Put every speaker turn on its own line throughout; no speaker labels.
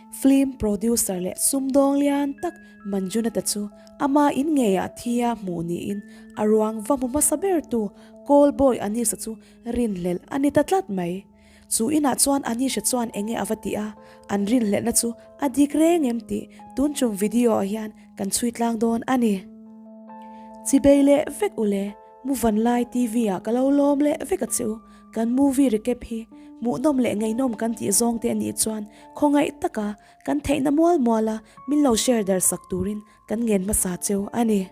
Film producer leh sumdawng lian tak Manjunatha chu ama in ngeiah thi a hmuh niin a ruang va hmu hmasa bertu call boy Anisha chu rinhlelh a ni ta tlat mai. Chu inah chuan Anisha chuan enge a va tih a, an rinhlelhna chu a dik reng em tih tun chung video ah hian kan chhui tlang dawn a ni. Chibei leh vek u le, Muvanlai TV ah ka lo lawm leh vek a che u. Kan movie recap hi hmuhnawm leh ngaihnawm kan tih zawng te a nih chuan khawngaih taka kan theihna mual muala min lo share dar sak turin kan ngen hmasa cheu a ni.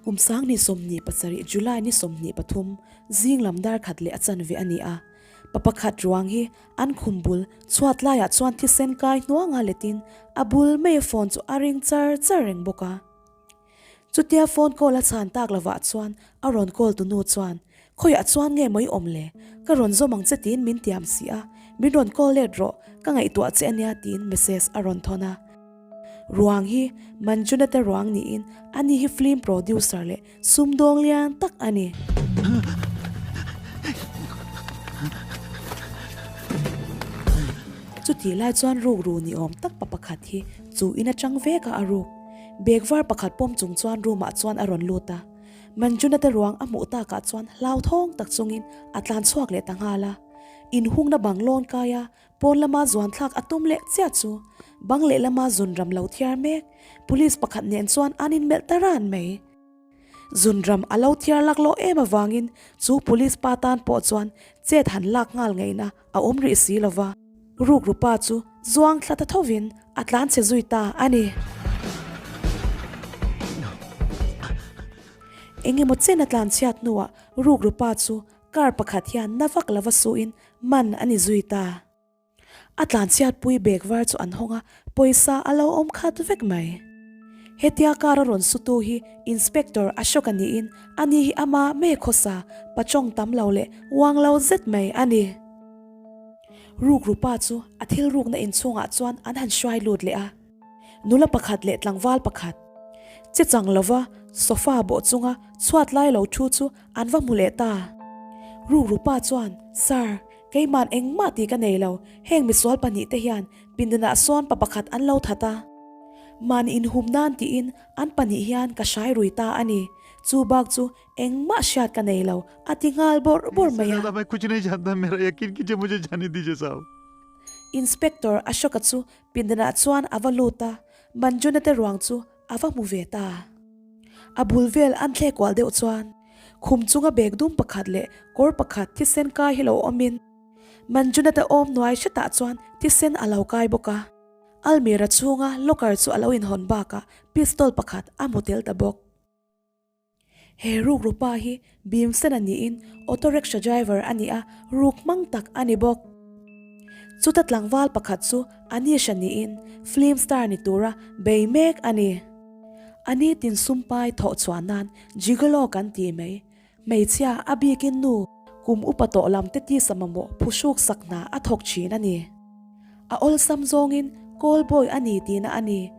Kum sangni 27 July ni 23 zing lam dar khat leh a chanve a ni a. Pa pakhat ruang hi an khum bul chhuat laiah chuan thisen kai hnuanga letin a bul mai a phone chu a ring char char reng bawk a. Chutia phone call a chhan tak lovah chuan a rawn call tu nu chuan, Khawiah chuan nge maw i awm le? Ka rawn zawm ang che tiin min tiam si a, min rawn call let rawh, ka ngaihtuah che ania tiin message a rawn thawn a. Ruang hi Manjunatha ruang niin ani hi film producer leh sumdawng lian tak a ni. Chutih lai chuan rukru ni awm tak pa pakhat hi chu in atang vek a a ruk. Bag var pakhat pawm chung chuan room ah chuan a rawn lut a. Manjunatha ruang a hmuh takah chuan hlauthawng tak chungin a tlan chhuak leh ta nghal a. Inhungna bang lawn kai a Pawn lama zuan thlak a tum leh chiah chu bang lehlama zun ram lo thiar mek police pakhat nen chuan an inmelh ta ran mai. Zun ram a lo thiar lak loh em avangin chu police pa tan pawh chuan chet han lak nghal ngaihna a awm rih si lo va. Rukru pa chu zuang thla ta thovin a tlan chhe zui ta a ni. Engemaw chen a tlan chhiat hnuah rukru pa chu Car pakhat hian na vak lova suhin man a ni zui ta. A tlanchhiatpui bag var chu an hawng a, pawisa a lo awm khat vek mai. Hetia car a rawn sutu hi Inspector Ashok a niin ani hi ama me khawsa pachawng tam lo leh uang lo zet mai a ni. Rukru pa chu a thil rukna inchhungah chuan an han hruai lut leh a. Nula pakhat leh tlangval pakhat che chang lova sofa bawh chunga chhuat lai lo thu chu an va hmu leh ta. Rukru pa chuan, Sir, keiman engmah tih ka nei lo, heng misual pahnih te hian pindanah sawn pa pakhat an lo that a. Mahni inhum nan tiin an pahnih hian ka hrai rui ta a ni. Chu bak chu engmah hriat ka nei lo, a ti nghal bawrh bawrh mai a. Inspector Ashoka chu Pindanah chuan a va lut a, Manjuna te ruang chu a va hmu ve ta. A bul vel an thlek kual deuh chuan khum chunga bag dum pakhat leh kawr pakhat thisen kai hi lo awmin Manjuna te awm nuai hretah chuan thisen a lo kai bawk a. Almirah chhunga locker chu a lo inhawn bakah pistol pakhat a hmu tel ta bawk. He rukru pa hi Bhimsen a niin auto rickshaw driver a ni a, ruk hmang tak a ni bawk. Chuta tlangval pakhat chu Anish a niin film star ni tura bei mek a ni. A ni tin sumpai thawh chhuah nan gigolo kan ti mai. Hmeichhia a bikin nu kum upa tawh lam te tisa mamawh phuhruk sak hna a thawk thin a ni. A awlsam zawngin call boy a ni tihna a ni.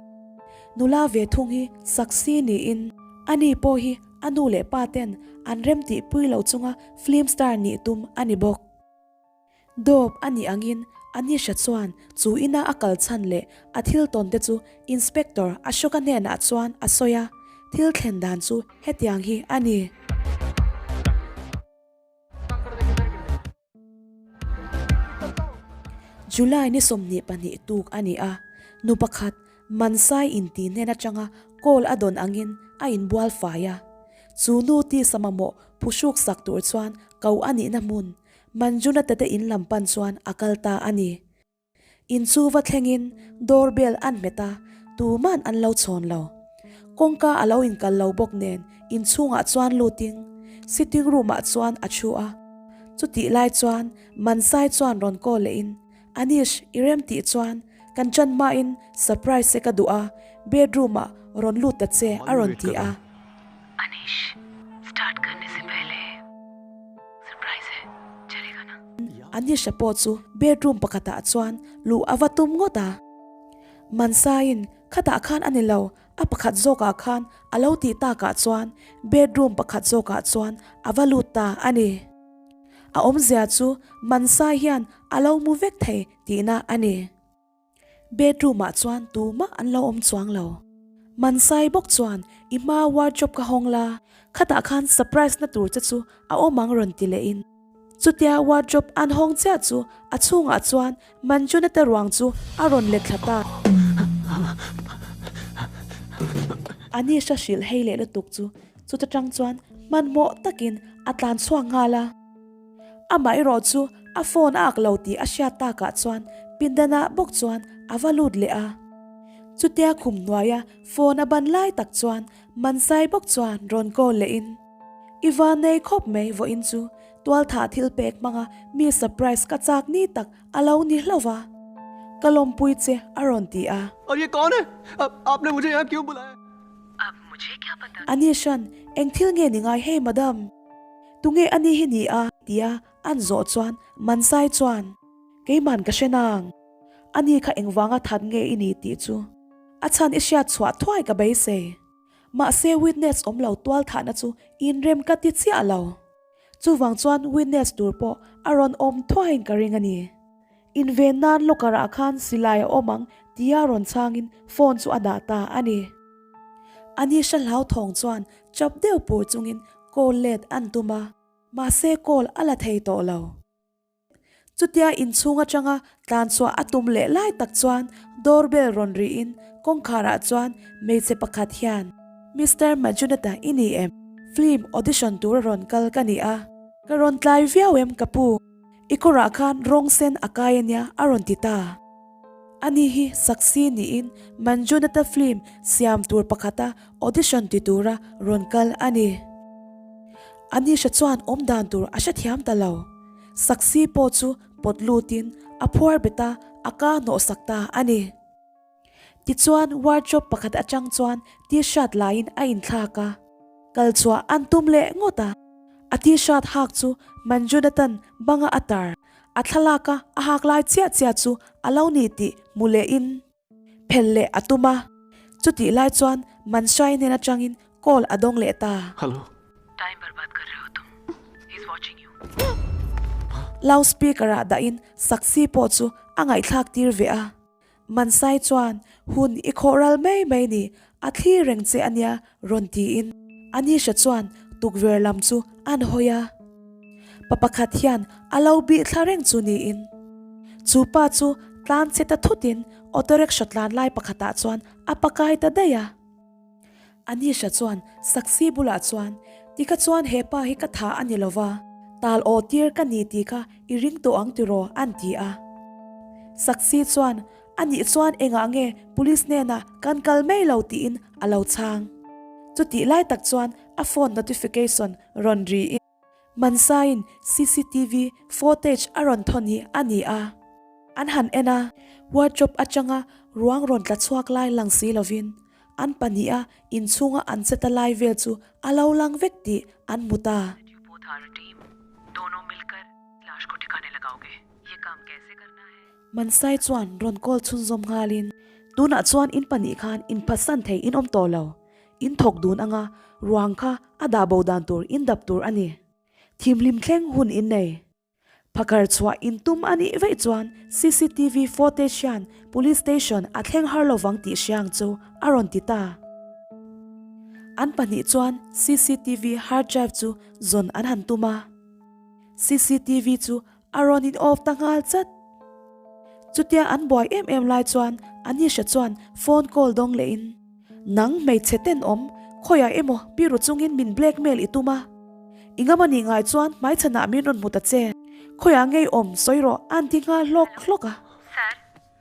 Nula ve thung hi saksi niin ani pawh hi a nu leh pa ten an rem tih pui lo chunga film star nih tum a ni bawk. Dawp a nih angin Anisha chuan chu ina a kal chhan leh a thil tawn te chu Inspector Ashoka hnenah chuan a sawi a, thil thlen dan chu hetiang hi a ni. July ni 22 tuk a ni a, nu pakhat Mansai inti hnen atanga call a dawn angin a inbual fai a. Chu nu tisa mamawh phuhruk sak tur chuan ko a nihna hmun Manjunatha te in lam pan chuan a kal ta a ni. In chu va thlengin door bell an hmet a, tuman an lo chhawn lo. Kawngka a lo inkal lo bawk nen inchhungah chuan lutin sitting room ah chuan a thu a. Chutih lai chuan Mansai chuan rawn call lehin, Anish, i rem tih chuan kan chan hmain surprise che ka duh a, bedroom ah rawn lut ta che a rawn ti a.
Anish, start karne se pehle surprise hai, chalega na?
Anisha pawh chu bedroom pakhatah chuan luh a va tum ngawt a. Mansaiin, Khatah khan a ni lo. A pakhat zawkah khan a lo tih takah chuan bedroom pakhat zawkah chuan a va lut ta a ni. A awmzia chu Mansai hian a lo mu vek thei tihna a ni. Bedroom ah chuan tumah an lo awm chuang lo. Mansai bawk chuan i hma wardrobe ka hawng la, khatah khan surprise na tur che chu a awm ang rawn ti leh in. Chutia wardrobe an hawng chiah chu a chhungah chuan Manjuna te ruang chu a rawn let thla ta. Anisha hrilh hei leh lutuk chu chuta tang chuan hmanhmawh takin a tlan chhuak nghal a. Amah erawh chu a phone a ak lo tih a hriat takah chuan pindanah bawk chuan a va lut leh a. Chutia khum hnuaia phone a ban lai tak chuan Mansai bawk chuan rawn call lehin, I van nei khawp mai vawiin chu tualthah thil pek hmanga mi surprise ka chak ni tak a lo ni hlauh va, ka lawmpui che a rawn ti a. Anishan, eng thil nge ni ngai hei madam? Tunge ani hi ni a? tia an zawh chuan Mansai chuan, Keiman ka hre nang. Ani kha engvanga that nge i ni tih chu a chhan i hriat chhuah thuai ka beisei. Mahse witness awm lo tual thahna chu inrem ka ti chiah lo. Chuvang chuan witness tur pawh a rawn awm thuaiin ka ring a ni. Inven nan locker ah khan silai a awm ang tia rawn chhangin phone chu a dah ta a ni. Anisha hlauthawng chuan chap deuh pur chungin Call let an tum a, mahse call a la thei tawh lo. Chutia inchhung atanga tlan chhuah a tum leh lai tak chuan door bell rawn rihin kawngkhar ah chuan hmeichhe pakhat hian, Mister Majunata i ni em? Film audition tur a rawn kal ka ni a, ka rawn tlai viau em ka pu? I kawrah khan rawng sen a kai ania a rawn ti ta. Ani hi Saksi niin Manjunatha film siam tur pakhata audition ti tura rawn kal a ni. Anisha chuan awm dan tur a hrethiam ta lo. Saksi pawh chu pawt lutin a phuar bet a, a ka hnawhsak ta a ni. Tichuan wardrobe pakhat atang chuan t-shirt laiin a inthlak a, kal chhuah an tum leh ngawt a. A t-shirt hak chu Manjunathan banga a tar. A thlalak a a hak lai chiah chiah chu a lo ni tih hmu lehin phelh leh a tum a, chutih lai chuan Manshai hnen atangin call a dawng leh ta.
Hello.
Time barbad kar rahe ho tum. He is watching you.
Loud speaker ah dahin Saksi pawh chu a ngaihthlak tir ve a. Mansai chuan hun i khawh ral mai mai ni, a thlir reng che ania rawn tiin Anisha chuan tukver lam chu an hawi a. Pa pakhat hian a lo bih thla reng chu niin chu pa chu tlan che ta thutin auto rickshaw tlan lai pakhatah chuan a pakai ta daih a. Anisha chuan Saksi bulah chuan tikha chuan he pa hi ka tha a ni lova, tal aw tir ka ni tih kha i ring tawh ang tiraw an ti a. Saksi chuan anih chuan engah nge police hnenah kan kal mai lo tiin a lo chhang. Chutih lai tak chuan a phone notification rawn ri in Mansaiin cctv footage a rawn thawn hi a ni a. An han en a, wardrobe atanga ruang rawn tla chhuak lai lang si lovin An pahniha inchhunga an che ta lai vel chu a lo lang vek tih an hmu ta. Mansai chuan rawn call chhunzawm nghalin, Tunah chuan in pahnih khan inphatsan thei in awm tawh lo. In thawk dun anga ruang kha a dah bo dan tur in dap tur a ni. Thimhlim thleng hun in nei. Phakar chhuah in tum a nih veih chuan cctv footage hian police station a thleng har lovang tih hriang chu a rawn ti ta. An pahnih chuan cctv hard drive chu zawn an han tum a. Cctv chu a rawn in off ta nghal chat. Chutia an buai em em lai chuan Anisha chuan phone call dawng leh in, Nang hmeichhe tenawm, khawiah emaw biru chungin min blackmail i tum a. I ngam a nih ngai chuan hmaichhanah min rawn hmu ta che. Khawiah ngei awm sawi rawh an ti nghal hlawk hlawk a.
Sir,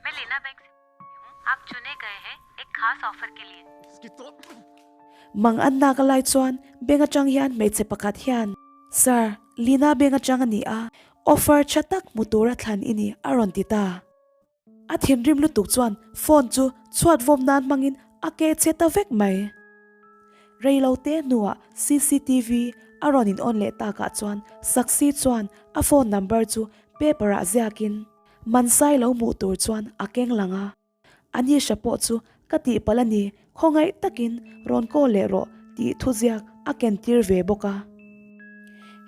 main Leena bank se hu, aap chune gaye hain ek khaas offer ke liye.
Mang an nak a lai chuan bank atang hian hmeichhe pakhat hian, Sir, Leena bank atang a ni a, offer tha tak hmu tura thlan i ni a rawn ti ta. A thinrim lutuk chuan phone chu chhuat vawm nan hmangin a ke che ta vek mai. Reilote hnuah cctv a rawn in on leh takah chuan Saksi chuan a phone number chu paper ah ziakin Mansai lo hmuh tur chuan a keng lang a. Anisha pawh chu ka tihpalh a ni. khawngaih takin rawn call leh rawh tih thuziak a ken tir ve bawk a.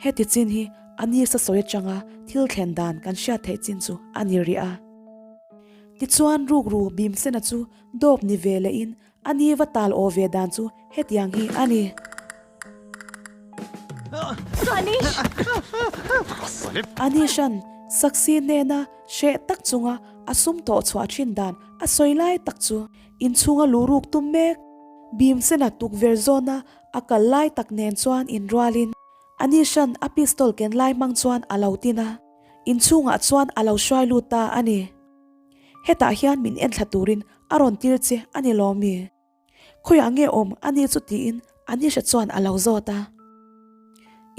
Heti chin hi Anis a sawi atanga thil thlen dan kan hriat theih chin chu a ni rih a. Tichuan rukru Bhimsena chu dawp ni ve lehin A ni va tal aw ve dan chu hetiang hi a ni. Anishan Saksi hnena hreh tak chunga a sum tawh chhuah thin dan a sawi lai tak chu inchhunga luhruk tum mek. Bhimsena tukverh zawna a kal lai tak nen chuan inrualin Anishan a pistol ken lai hmang chuan a lo tin a, inchhungah chuan a lo hruai lut ta a ni. Hetah hian min enthla turin a rawn tir che a ni lo mi? Khawiah nge awm a ni chu tiin Anisha chuan a lo zawt a.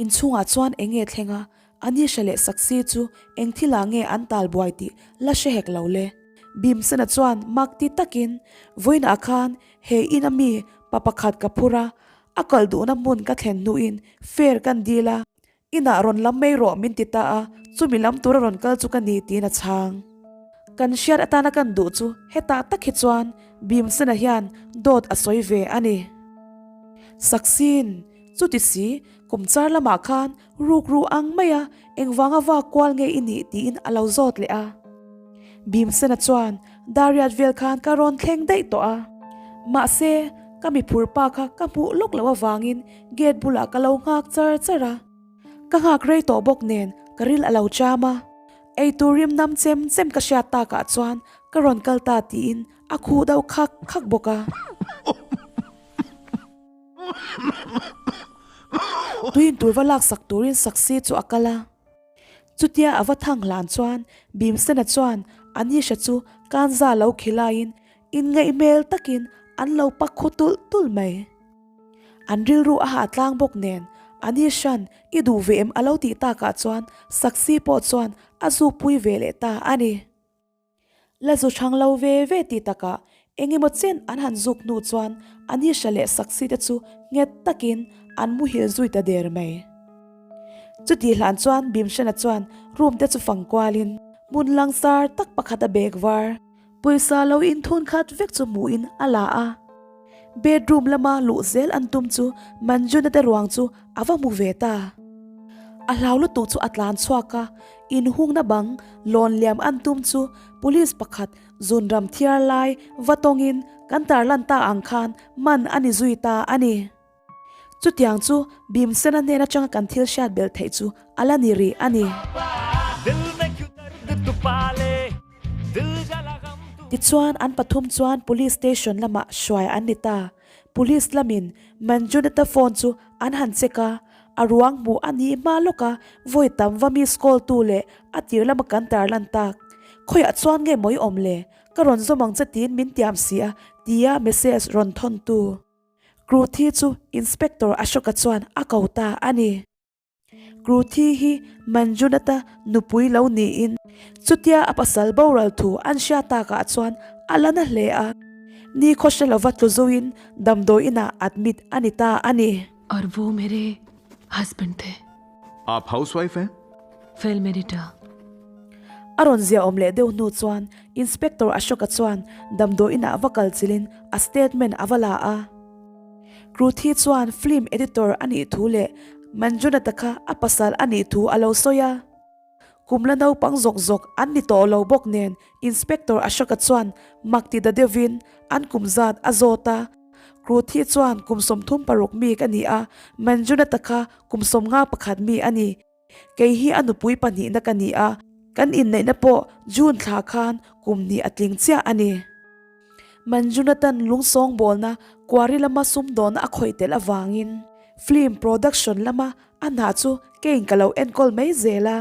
Inchhungah chuan eng nge thleng a, Anisha leh Saksi chu eng thilah nge an tal buai tih la hre hek lo le. Bhimsena chuan mak ti takin, Vawiinah khan he in a mi pa pakhat ka phur a, a kal duhna hmun ka thlen hnuin fare kan dil a, Inah rawn lam mai rawh min ti ta a, chumi lam tura rawn kal chu ka ni tiin a chhang. Kan hriat atana kan duh chu hetah tak hi chuan Bhimsena hian dawt a sawi ve a ni. Saksin, chuti si, kum char lamah khan rukru ang maia engvanga vak kual nge i nih tiin a lo zawt leh a. Bhimsena chuan Dariat vel khan ka rawn thleng daih tawh a, mahse ka miphur pa kha ka hmuh lawk loh avangin Gate bulah ka lo nghak char char a, ka nghak rei tawh bawk nen ka ril a lo cham a, eitur rim nam chem chem ka hriat takah chuan ka rawn kal ta tiin a khuh deuh khak khak bawk a. Tuin tur va laksak turin Saksi chu a kal a. Chutia a va thang hlan chuan Bhimsena chuan Anisha chu kanza lo khilaiin inngaih hmel takin an lo pak khu tulh tulh mai. An rilru a hah tlang bawk nen Anisha'n i duh ve em a lo tih takah chuan Saksi pawh chuan a zukpui ve leh ta a ni. La zu chhang lo ve ve ti takah eng emaw chen an han zuk hnu chuan Anisha leh Saksi te chu nghet takin an muhil zui ta der mai. Chutih hlan chuan Bhimsena chuan room te chu fang kualin hmun langsar tak pakhat a bag var pawisa lo inthun khat vek chu hmuhin a la a. Bedroom lama luh zel an tum chu Manjuna te ruang chu a va hmu ve ta. A hlau lutuk chu a tlan chhuak a, inhungna bang lawn liam an tum chu police pakhat zunram thiar lai va tawngin kan tarlan ta ang khan man a ni zui ta a ni. Chutiang chu Bhimsena hnen atanga kan thil hriat belh theih chu a la ni rih a ni. Tichuan an pathum chuan police station lamah hruai an ni ta. Police lamin Manjunatha phone chu an han check a, a ruang hmuh a nih hma lawk a, vawi tam va miss call tu leh a tir lama kan tarlan tak. Khawiah chuan nge mawi awm le? Ka rawn zawm ang che tiin min tiam si a, tia message rawn thawn tu. Kruthi chu Inspector Ashoka chuan a ko ta a ni. Kruthi hi Manjunatha nupui lo niin chutia a pasal boral thu an hria takah chuan a la na hle a, ni khaw hre lova tlu zuiin damdawi inah admit a ni ta a ni.
Aur wo mere husband the.
Aap housewife hain?
Film editor.
A rawn ziaawm leh deuh hnu chuan Inspector Ashoka chuan damdawi inah va kal chilhin a statement a va la a. Kruthi chuan film editor a nih thu leh Manjunatha kha a pasal a nih thu a lo sawi a. Kum la naupang zawk zawk an ni tawh lo bawk nen Inspector Ashoka chuan mak ti da deuhin an kum zat a zawt a. Kruthi chuan kum 36 mi ka ni a, Manjunatha kha kum 51 mi a ni. Kei hi a nupui pahnihna ka ni a, kan inneihna pawh June thla khan kum hnih a tling chiah a ni. Manjunathan lungsawng bawlna quarry lama sumdawnna a khawih tel avangin film production lama a hna chu keiin ka lo enkawl mai zel a.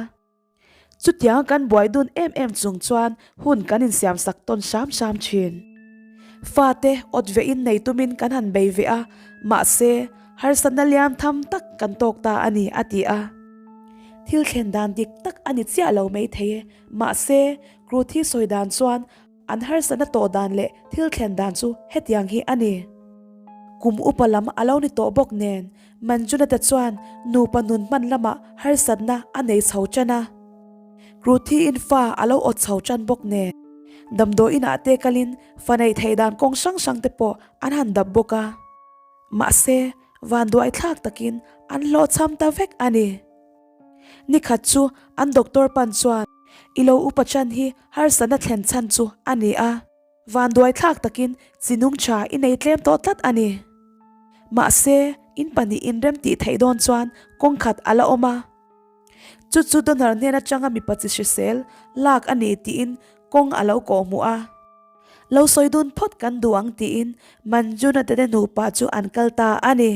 Chutianga kan buai dun em em chung chuan hun kan insiamsak tawn hram hram thin. Fate awt ve in nei tumin kan han bei ve a, mahse harsatna liam tham tak kan tawk ta a ni, a ti a. Thil thlen dan dik tak a ni chiah lo mai thei e, mahse Kruthi sawi dan chuan An harsatna tawh dan leh thil thlen dan chu hetiang hi a ni. Kum upa lam a lo ni tawh bawk nen, Manjunatha chuan nupa nun hman lamah harsatna a nei chho tan a. Ruthi-in fa a lo awt chho tan bawk nen. Damdawiinah te kalin fa neih theih dan kawng hrang hrang te pawh an han dap bawk a. Mahse, vanduaithlak takin an hlawhchham ta vek a ni. Nikhat chu an doctor pan chuan i lo upa chan hi harsatna thlen chhan chu a ni a. Vanduaithlak takin chinung tha i nei tlem tawh tlat a ni. Mahse, in pahnih inrem tih theih dawn chuan kawng khat a la awm a. Chu chu donor hnen atanga mipa chi hrisel lak a ni tiin kawng a lo kawh hmuh a. Lo sawi dun phawt kan duh ang tiin Manjuna te nupa chu an kal ta a ni.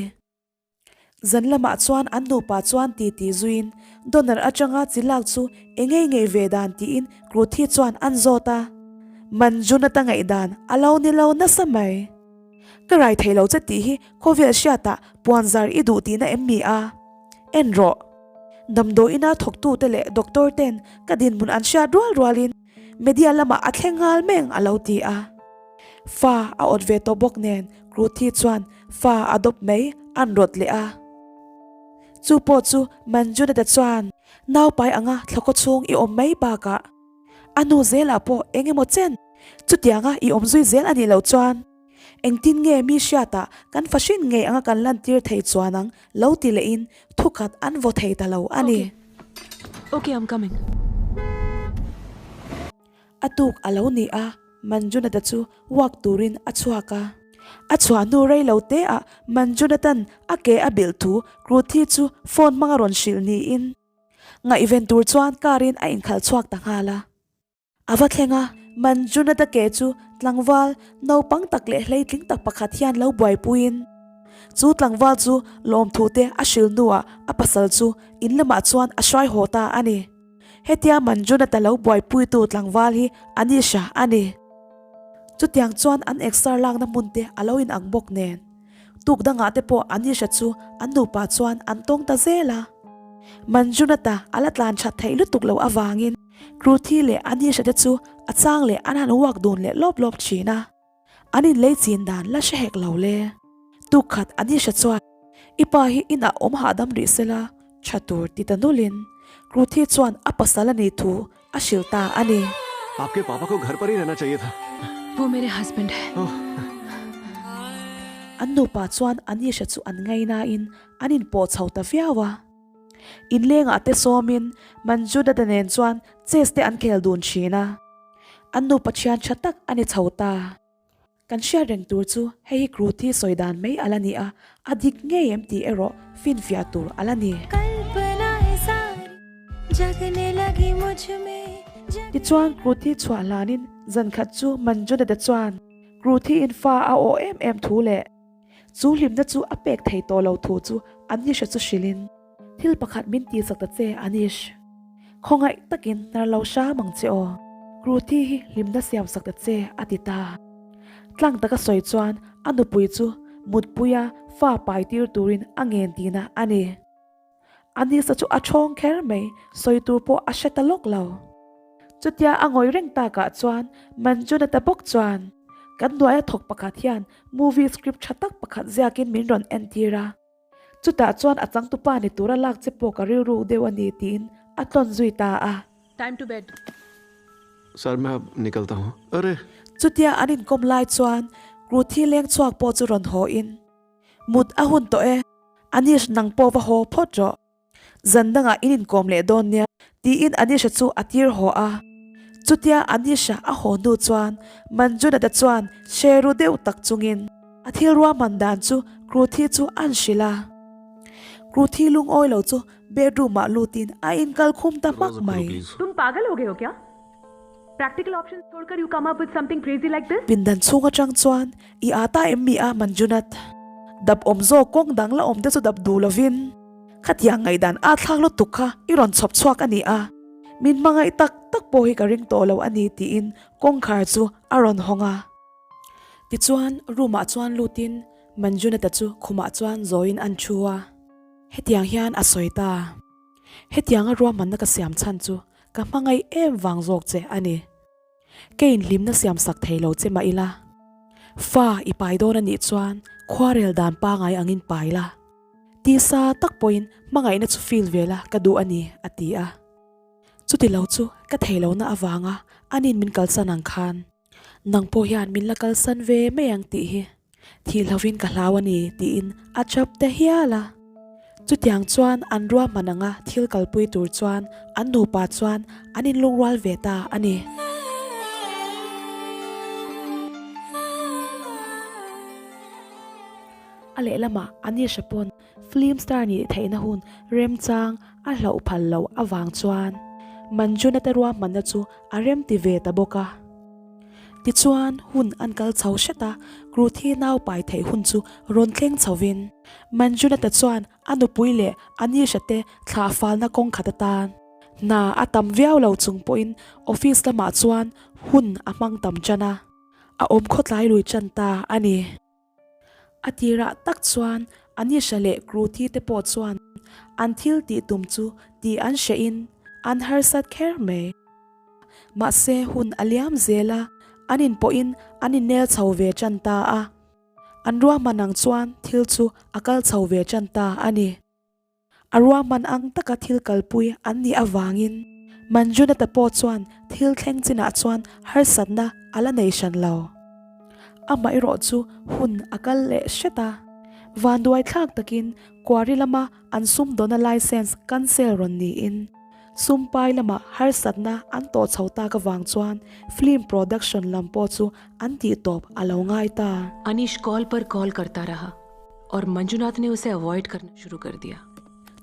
Zan lamah chuan an nupa chuan titi zuiin donor atanga chi lak chu engei ngei ve dan tiin Kruthi chuan an zawt a. Manjunatha ngaihdan a lo ni lo nasa mai. Ka rai thei lo che tih hi khawvel hriatah puanzar i duh tihna em mi a? En rawh. Damdawiina thawktute leh doctor ten ka dinhmun an hriat rual rualin media lamah a thleng nghal meng a lo ti a. Fa a awt ve tawh bawk nen Kruthi chuan Fa a dawp mai an rawt leh a. Chu pawh chu Manjunatha chuan naupai anga thlakaw chhung i awm mai bakah a nu zelah pawh eng emaw chen chutianga i awm zui zel a nih loh chuan engtin nge mi hriatah kan fa hrin ngei anga kan lantir thei chuan ang lo ti lehin thukhat an vaw thei ta lo a ni.
Okay, I'm coming.
A tuk a lo ni a, Manjunatha chu walk turin a chhuak a. A chhuah hnu rei lo te ah Manjunathan a ke a bilh thu Kruthi chu phone hmanga rawn hrilh niin ngaihven tur chuan car in a inkhalh chhuak ta nghal a. A va thleng a, Manjunatha ke chu tlangval naupang tak leh hleitling tak pakhat hian lo buaipuiin chu tlangval chu lawmthu te a hrilh hnuah a pasal chu in lamah chuan a hruai haw ta a ni. Hetia Manjunatha lo buaipuitu tlangval hi Anisha a ni. Chutiang chuan an exer lakna hmun te a lo inang bawk nen. Tuk dangah te pawh Anisha chu an nupa chuan an tawng ta zel a. Manjunatha a la tlan that theih lutuk loh avangin Kruthi leh Anisha te chu a chang leh an han uak dun leh lawp lawp thin a. An inlei chin dan la hre hek lo le. Tuk khat Anisha chuan, I pa hi inah awm hahdam rih sela, tha tur ti ta nulin Kruthi chuan a pasal a nih thu a hrilh ta a ni.
Aapke papa ko ghar par hi rehna chahiye tha.
Wo mere husband hai.
An nupa chuan Anisha chu an ngainain an inpawh chho ta viau a. Inlengah te sawmin Manjunatha nen chuan chess te an khel dun thin a. An nupa thian tha tak a ni chho ta. Kan hriat reng tur chu hei hi Kruthi sawi dan mai a la ni a, a dik ngei em tih erawh finfiah tur a la ni. Tichuan Kruthi chhuah hlanin zan khat chu Manjunatha chuan Kruthi in fa a awh em em thu leh chu hlimna chu a pek thei tawh lo thu chu Anisha chu hrilhin, Thil pakhat min tihsak ta che Anish. Khawngaih takin hnar lo hram ang che aw. Kruthi hi hlimna siam sak ta che a ti ta. Tlang taka sawi chuan a nupui chu mutpuia fa pai tir turin a ngen tihna a ni. Anisa chu a thawng kher mai, sawi tur pawh a hre ta lawk lo. Chutia a ngawih reng takah chuan Manjunatha bawk chuan kan hnuaia thawk pakhat hian movie script tha tak pakhat ziakin min rawn entir a. Chutah chuan a changtupa ni tura lak che pawh ka rilru deuh a ni tiin a tlawn zui ta a.
Time to bed.
Sir main ab nikalta hu. Arre!
Chutia an inkawm lai chuan Kruthi leng chhuak pawh chu rawn haw in, Mut a hun tawh e, Anish nang pawh va haw phawt rawh. Zan dangah in inkawm leh dawn nia tiin Anisha chu a tir haw a. Chutia Anisha a haw hnu chuan Manjunatha chuan hre ru deuh tak chungin a thil ruahman dan chu Kruthi chu an hrilh a. Kruthi lungawi lo chu bedroom ah lutin a inkal khum ta hmak mai.
Tum pagal ho gaye ho kya? Practical options chhor kar you come up with something crazy like this?
Pindan chhung atang chuan i aa ta em mi a Manjunath? Dap awm zawk kawng dang la awm te chu dap duh lovin khatiang ngaihdan aa thlak lutuk kha i rawn chhawp chhuak a ni a, min hmangaih tak tak pawh hi ka ring tawh lo a ni tiin kawngkhar chu a rawn hawng a. Tichuan room ah chuan lutin Manjunatha chu khumah chuan zawiin an thu a, hetiang hian a sawi ta. Hetianga ruahmanna ka siam chhan chu ka hmangaih em vang zawk che a ni. Ka inhlimna siam sak thei lo che mah ila, fa i pai dawn a nih chuan khuarel dan pangai angin pai la. Tisa tak pawhin hmangaihna chu feel ve la ka duh a ni, a ti a. Chuti lo chu ka thei lohna avanga anin min kalsan ang khan nang pawh hian min la kalsan ve mai ang tih hi thih hlauhin ka hlau a ni tiin a chap ta hial a. Chutiang chuan an ruahman anga thil kalpui tur chuan an nupa chuan an inlungrual ve ta a ni. A lehlamah Anisha pawn Film star nih theihna hun remchang a hlauh phal loh avang chuan Manjuna te ruahmanna chu a remti ve ta bawk a. Tichuan hun an kal chho hret a, Kruthi nau pai theih hun chu rawn thleng chhovin Manjuna te chuan a nupui leh Anisha te thlah falna kawng khat atan hna a tam viau lo chung pawhin office lamah chuan hun a hmang tam tan a, a awm khawtlai lui tan ta a ni. A tirah tak chuan Anisha leh Kruthi te pawh chuan an thil tih tum chu tih an hrehin an harsat kher mai. Mahse hun a liam zel a, an inpawhin an innel chho ve tan ta a. An ruahman ang chuan thil chu a kal chho ve tan ta a ni. A ruahman ang taka thil kalpui an nih avangin Manjunatha pawh chuan thil thleng chinah chuan harsatna a la nei hran lo. Amaherawh chu hun a kal leh hret a, vanduaithlak takin quarry lama an sumdawna licence cancel rawn niin sumpai lama harsatna an tawh chho tak avang chuan film production lam pawh chu an tihtawp a lo ngai ta.
Anish call par call karta raha. Aur Manjunath ne use avoid karna shuru kar diya.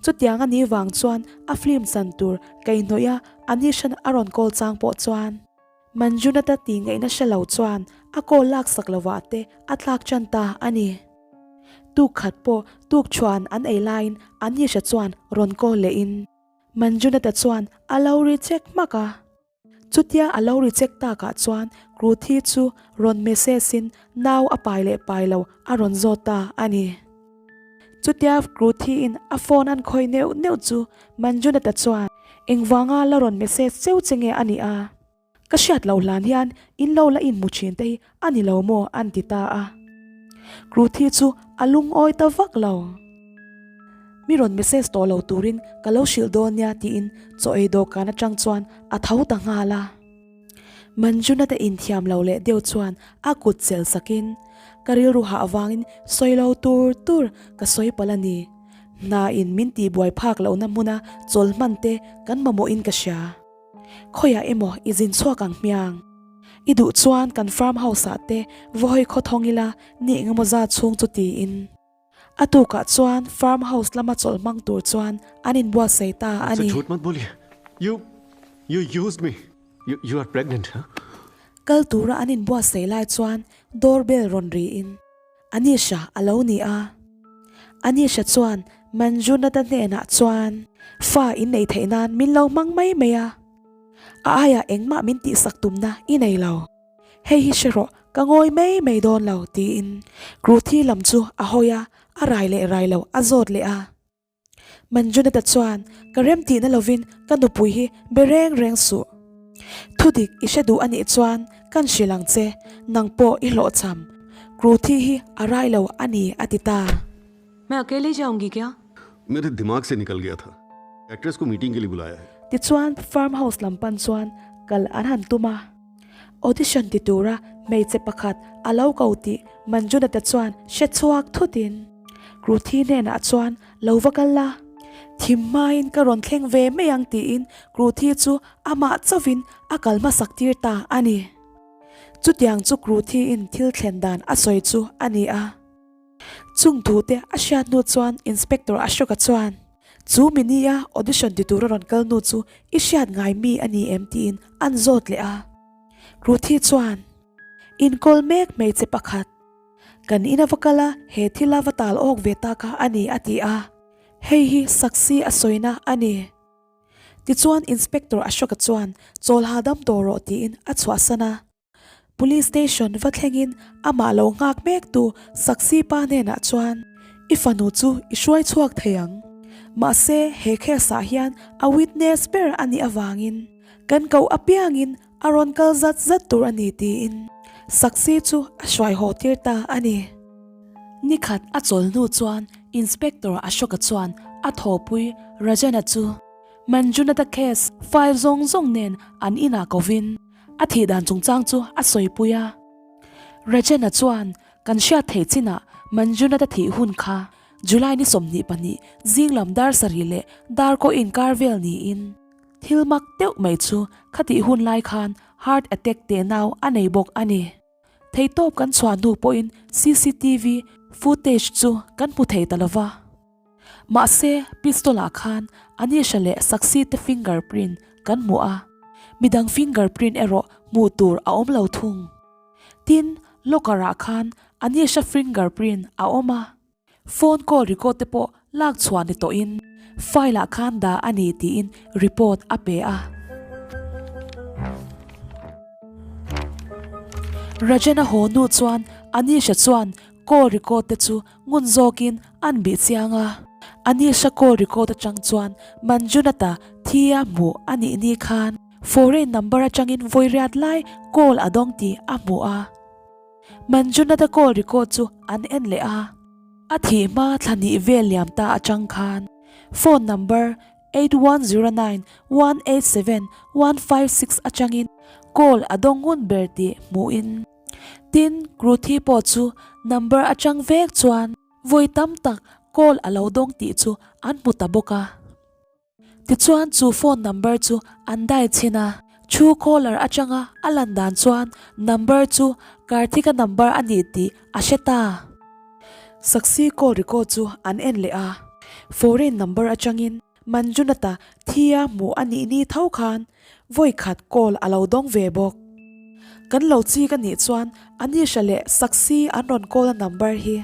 Chutiang a nih vang chuan a film chan tur keihnawih a Anishan a rawn call chang pawh chuan Manjunatha tih ngaihna hre lo chuan a call lak sak lovah te a tlak tan ta a ni. Tuk khat pawh tuk chuan an ei laiin Anisha chuan rawn call lehin Manjunatha chuan a lo reject hmak a. Chutia a lo reject takah chuan Kruthi chu rawn message in nau a pai leh pai lo a rawn zawt ta a ni. Chutia Kruthi in a phone an khawih neuh neuh chu Manjunatha chuan engvanga la rawn message cheu che nge a nih a? Ka hriat loh hlan hian in lo la inhmu thin te hi a ni lo maw an ti ta a. Kruthi chu a lungawi ta vak lo. Mi rawn message tawh lo turin ka lo hrilh dawn nia tiin chaw ei dawhkan atang chuan a tho ta nghal a. Manjuna te inthiam lo leh deuh chuan a kut chelh sakin, Ka rilru hah avangin sawi lo tur tur ka sawi palh a ni. Hna in min tihbuai phak lohna hmuna chawl hman te kan mamawhin ka hria. Khawiah emaw i zin chhuak ang hmiang. I duh chuan kan farm house ah te vawi khaw thawng ila ni engemaw zat chhung chu tiin. A tukah chuan farm house lama chawlh hmang tur chuan an inbuatsaih ta a ni.
Jhut mat boli, you, you used me, you, you are pregnant, huh?
Kal tura an inbuatsaih lai chuan door bell rawn riin Anisha a lo ni a. Anisha chuan Manjunatha hnenah chuan fa inneih theih nan min lo hmang mai mai a, a aiah engmah min tihsak tumna i nei lo. Hei hi hre rawh, ka ngawi mai mai dawn lo, tiin Kruthi lam chu a hawi a, a rai leh rai lo a zawt leh a. Manjunatha chuan, Ka remtihna lovin ka nupui hi be reng reng suh. Thudik i hre duh a nih chuan kan hrilh ang che, nang pawh i hlawhchham. Kruthi hi a rai lo a ni, a ti ta.
Main akele jaungi kya?
Mere dimag se nikal gaya tha. Actress ko meeting ke liye bulaya hai.
Tichuan farm house lam pan chuan kal an han tum a. Audition ti tura hmeichhe pakhat a lo ko tih Manjunatha chuan hre chhuak thutin Kruthi hnenah chuan lo va kal la, thim hmain ka rawn thleng ve mai ang tiin Kruthi chu amah chauhin a kal hmasak tir ta a ni. Chutiang chu Kruthiin thil thlen dan a sawi chu a ni a. Chung thute a hriat hnu chuan Inspector Ashoka chuan, Chu mi nia audition ti tura rawn kal nu chu i hriat ngai mi a ni em tiin an zawt leh a. Ruthi chuan, Inkawl mek hmeichhe pakhat, kan ina va kal a, he thila va tal awk ve ta kha a ni a ti a. Hei hi Saksi a sawina a ni. Tichuan Inspector Ashoka chuan chawl hahdam tawh rawh tiin a chhuahsan a. Police station va thlengin amah lo nghak mek tu Saksi pa hnenah chuan, I fanu chu i hruai chhuak thei ang. Mahse, he case ah hian a witness ber a nih avangin kan koh apiangin a rawn kal zat zat tur a ni tiin Saksi chu a hruai haw tir ta a ni. Nikhat a chawl hnu chuan Inspector Ashoka chuan a thawhpui Rajana chu. Manjunatha case file zawng zawng nen an inah kovin a thih dan chungchang chu a sawipui a. Rajena chuan kan hriat theih chinah Manjunatha thih hun kha July ni 22 zing lam dar sarih leh dar kaw inkar vel niin thil mak deuh mai chu khatih hun lai khan heart attack teh nau a nei bawk a ni. Theihtawp kan chhuah hnu pawhin cctv footage chu kan hmu thei ta lova. Mahse, pistol-ah khan Anisha leh Saksi te finger print kan hmu a, midang finger print erawh hmuh tur a awm lo thung. Tin, locker-ah khan Anisha finger print a awm a, phone call record te pawh lak chhuah ni tawhin file-ah khan dah a ni tiin report a pe a. Rajen-a haw hnu chuan Anisha chuan call record te chu ngun zawkin an bih chiang a. Anisha call record atang chuan Manjunatha thi a hmuh a nih ni khan foreign number atangin vawi riat lai call a dawng tih a hmu a. Manjunatha call record chu an en leh a. A thih hma thla hnih vel liam ta atang khan phone number 8109187156 atangin call a dawng ngun ber tih hmuhin Tin, Ruthi pawh chu number atang vek chuan vawi tam tak call a lo dawng tih chu an hmu ta bawk a. Tichuan chu phone number chu an dial chhin a, True caller atanga a lan dan chuan number chu Karthika number a ni tih a hre ta. Saksi call record chu an en leh a, foreign number atangin Manjunatha thia hmuh a nih ni tho khan vawi khat call a lo dawng ve bawk. Kan lo chik a nih chuan Anisha leh Saksi an rawn call a number hi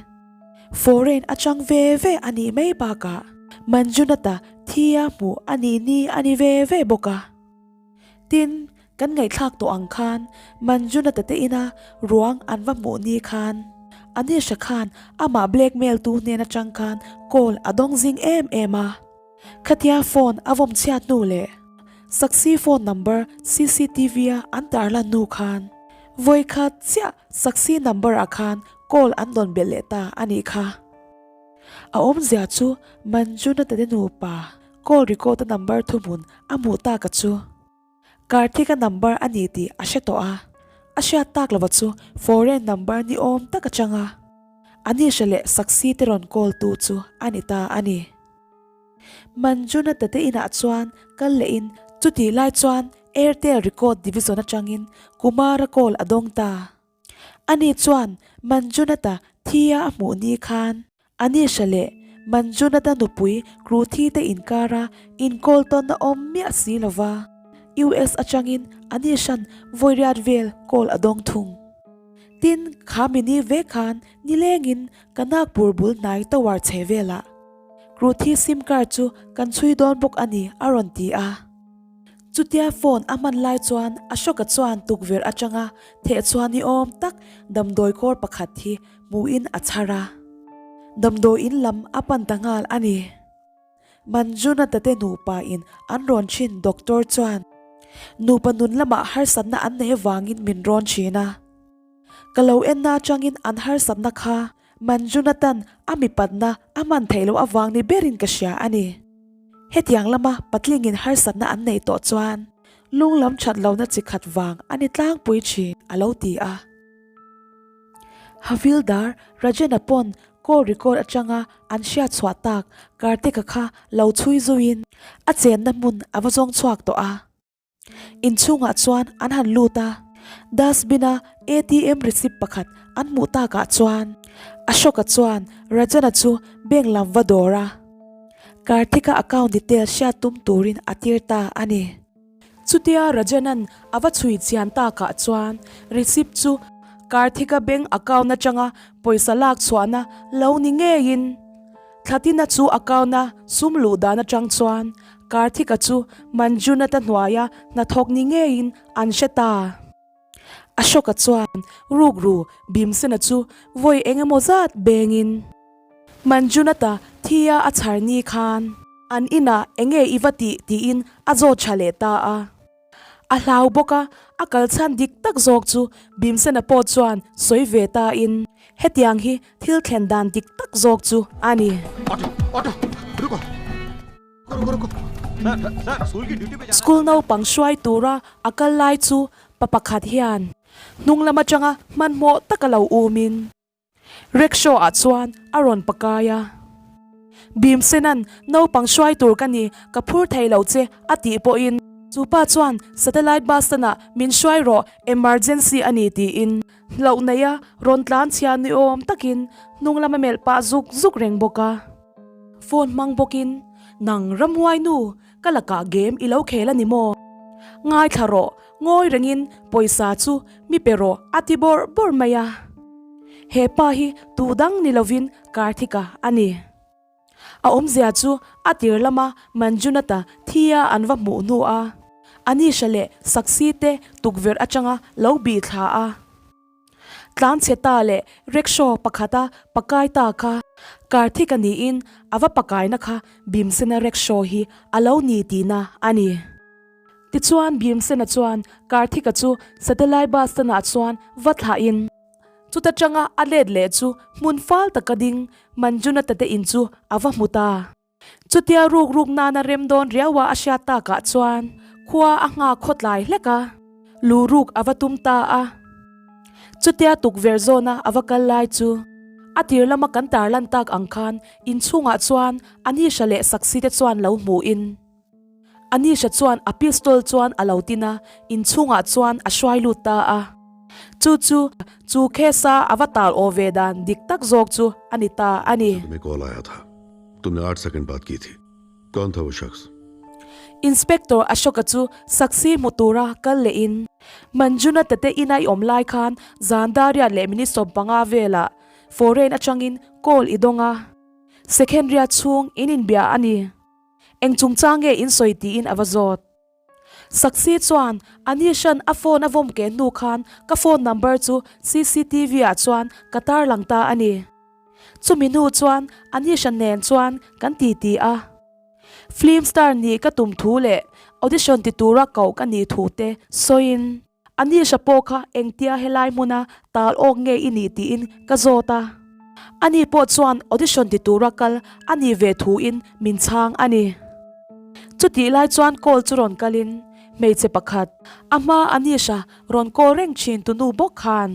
foreign atang ve ve a nih mai bakah Manjunatha thia hmuh a nih ni a ni ve ve bawk a. Tin, kan ngaihthlak tawh ang khan Manjunatha te ina ruang an va hmuh ni khan Anisha khan amah blackmail tu hnen atang khan call a dawng zing em em a. Khatia phone a vawm chhiat hnu leh Saksi phone number cctv a an tarlan hnu khan vawi khat chiah Saksi number ah khan call an dawn belh leh ta a nih kha. A awmzia chu Manjunatha te nupa Call record a number thuhmun a hmuh tak a chu Karthik a number a ni tih a hre tawh a, a hriat tak lova chu foreign number ni awm tak atang a Anisha leh Saksi te rawn call tu chu a ni ta a ni. Manjunatha te inah chuan kal leh in chutih lai chuan Airtel record division atangin Kumara call a dawng ta. Ani chuan Manjunatha thia a hmuh ni khan Anisha leh Manjunatha nupui Kruthi te inkara inkawl tawn a awm miah si lo va, US atangin Anisha'n vawi riat vel call a dawng thung. Tin, kha mini ve khan nilengin ka Nagpur bul hnai tower chhe velah Kruthi sim card chu kan chhui dawn bawk a ni a rawn ti a. Chutia phone a hman lai chuan Ashoka chuan tukverh atanga theh chhuah ni awm tak damdawi kawr pakhat hi hmuhin a chhar a. Damdawi in lam a pan ta nghal a ni. Manjunatha te nupa in an rawn thin doctor chuan nupa nun lamah harsatna an nei avangin min rawn thin a. Ka lo enna atangin an harsatna kha Manjunathan a mipatna a hman theih loh avang ni berin ka hria a ni. Hetiang lama patlingin harsatna an neih tawh chuan lung lam that lohna chi khat vang a ni tlangpui thin, a lo ti a. Havildar Rajena pawn call record atanga an hriat chhuah tak Karthika kha lo chhui zuiin a chenna hmun a va zawng chhuak tawh a. Inchhungah chuan an han lut a, dustbin-a ATM receipt pakhat an hmuh takah chuan Ashoka chuan Rajana chu bank lam va dawr a, Karthik-a account detail hriat tum turin a tir ta a ni. Chutia Rajanan a va chhui chian takah chuan receipt chu Karthik-a bank account atanga pawisa lak chhuahna lo ni ngeiin Thlatina chu account-a sum luh dan atang chuan Karthika chu Manjunatha hnuaia hnathawk ni ngeiin an hre ta. Ashoka chuan rukru Bhimsena chu vawi eng emaw zat bengin Manjunatha thia a chhar ni khan an inah enge i va tih tiin a zawt tha leh ta a. A hlau bawk a, a kal chhan dik tak zawk chu Bhimsena pawh chuan sawi ve ta in hetiang hi thil thlen dan dik tak zawk chu a ni.
Auto, auto, ruko, ruko, ruko.
School naupang hruai tura a kal lai chu pa pakhat hian hnung lam atanga hmanhmawh taka lo umin rickshaw ah chuan a rawn pakai a. Bhimsenan naupang hruai tur ka ni, ka phur thei lo che a tih pawhin chu pa chuan satellite bus stand ah min hruai rawh, emergency a ni tiin hlauh neia rawn tlan chhia ni awm takin hnung lama melh pah zuk zuk reng bawk a. Phone hmang bawkin, Nang ramhuai nu, ka lakah game i lo khel a ni maw? Ngaithla rawh, ngawi rengin pawisa chu mi pe rawh a ti bawrh bawrh mai a. He pa hi tu dang ni lovin Karthika a ni. A awmzia chu a tir lama Manjunatha thia an va hmuh hnu a, Anisha leh Saksi te tukverh atanga lo bih thla a. Tlanchhe ta leh rickshaw pakhata pakai ta kha Karthika niin a va pakaina kha Bhimsena rickshaw hi a lo ni tihna a ni. Tichuan Bhimsena chuan Karthika chu Satellite bus stand ah chuan va thlahin chuta tanga a let leh chu hmun fal taka ding Manjunatha te in chu a va hmu ta. Chutia ruk ruk nana rem dawn riaua a hriat takah chuan khua a nghak khawtlai hlek a, lu ruk a va tum ta a. Chutia tukverh zawna a va kal lai chu a tir lama kan tarlan tak ang khan inchhungah chuan Anisha leh Saksi te chuan lo hmuhin Anisha chuan a pistol chuan a lo tin a, inchhungah chuan a hruai lut ta a. Chu chu chu case a a va tal aw ve dan dik tak zawk chu a ni ta a ni.
Tumhe call aaya tha. Tumne aath second baat ki thi. Kaun tha wo shakhs?
Inspector Ashoka chu Saksi hmu tura kal lehin Manjunatha te ina i awm lai khan zan dariat leh minute 15 velah foreign atangin call i dawng a. Second riat chhung in inbia a ni. Eng chungchang nge in sawi tiin a va zawt. Saksi chuan Anisha'n a phone a vawm ke hnu khan ka phone number chu cctv ah chuan ka tarlang ta a ni. Chumi hnu chuan Anisha nen chuan kan titi a. Film star nih ka tum thu leh audition ti tura koh ka nih thu te sawiin Anisha pawh kha engtia helai hmuna tal awk nge i nih tiin ka zawt a. Ani pawh chuan audition ti tura kal a nih ve thuin min chhang a ni. Chutih lai chuan call chu rawn kalin hmeichhe pakhat, a hma Anisha rawn call reng thin tu nu bawk khan,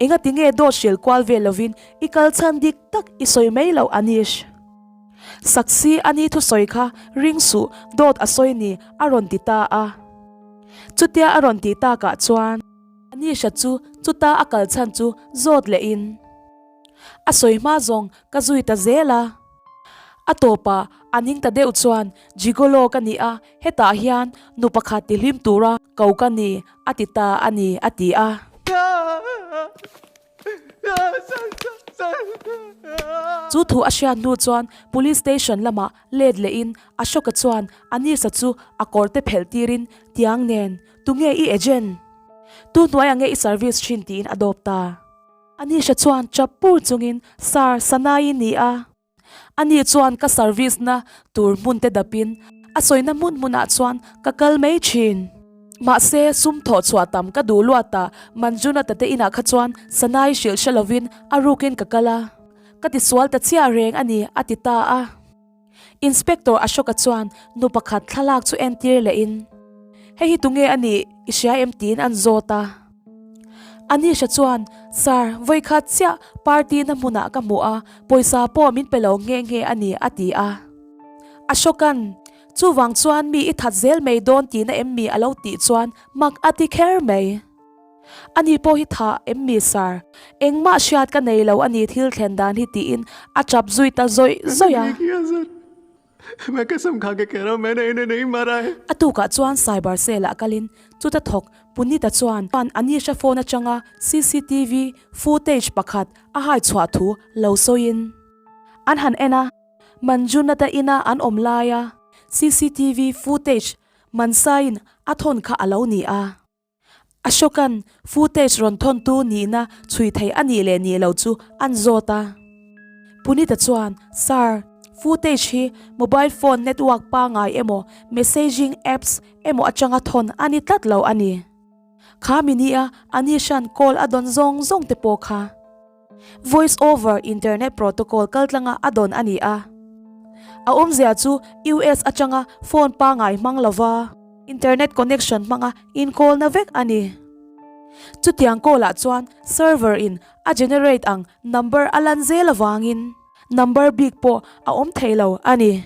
Engati nge dawt hrilh kual vel lovin i kal chhan dik tak i sawi mai loh Anish? Saksi ani thusawi kha ring suh dawt a sawi ni a rawn ti ta a. Chutia a rawn tih takah chuan Anisha chu chuta a kal chhan chu zawt lehin a sawi hma zawng ka zui ta zel a. A tawpah a ning ta deuh chuan Gigolo ka ni a, hetah hian nu pakhat ti hlim tura ko ka ni a ti ta a ni a ti a. Chu thu a hriat hnu chuan Police Station lamah let lehin Ashoka chuan Anisa chu a kawr te phelh tirin tiang nen, Tunge i agent? Tu hnuaiah nge i service thin? tiin a dawp ta. Anisha chuan chap pur chungin, Sir, Sanai i ni a. Ani chuan ka service na tur hmun te dapin a sawina hmun hmunah chuan ka kal mai thin. Mahse, sum thawh chhuah tam ka duh luat a, Manjunatha te inah kha chuan Sanai hrilh hre lovin a rukin ka kal a, ka tisual ta chiah reng a ni, a ti ta a. Inspector Ashoka chuan nu pakhat thlalak chu entir lehin, Hei hi tunge a nih i hria em? tiin an zawt a. Anisha chuan, Sir, vawikhat chiah party na hmunah ka hmu a, pawisa pawh min pe lo nghe nghe a ni, a ti a. Ashokan, Chuvang chuan mi i that zel mai dawn tihna em mi? a lo tih chuan mak a ti kher mai. Ani pawh hi tha em mi sir? Engmah hriat ka nei lo a ni thil thlen dan hi tiin a tap zui ta zawih zawih a. A tukah chuan cyber cell ah kalin chuta thawk Punita chuan Anisha phone atanga cctv footage pakhat a hai chhuah thu lo sawiin an han en a, Manjunatha ina an awm laia cctv footage Mansaiin a thawn kha a lo ni a. Ashokan footage rawn thawntu nihna chhui thei a nih leh nih lo chu an zawt a. Punita chuan, Sir, footage hi mobile phone network pangai emaw messaging apps emaw atanga thawn a ni tlat lo a ni. Kha mi nia Anisha'n call a dawn zawng zawng te pawh kha voice over internet protocol kaltlanga a dawn a ni a. A awmzia chu US atanga phone pangai hmang lova internet connection hmanga inkawlna vek a ni. Chutiang call ah chuan server in a generate ang number a lan zel avangin number bik pawh a awm thei lo a ni.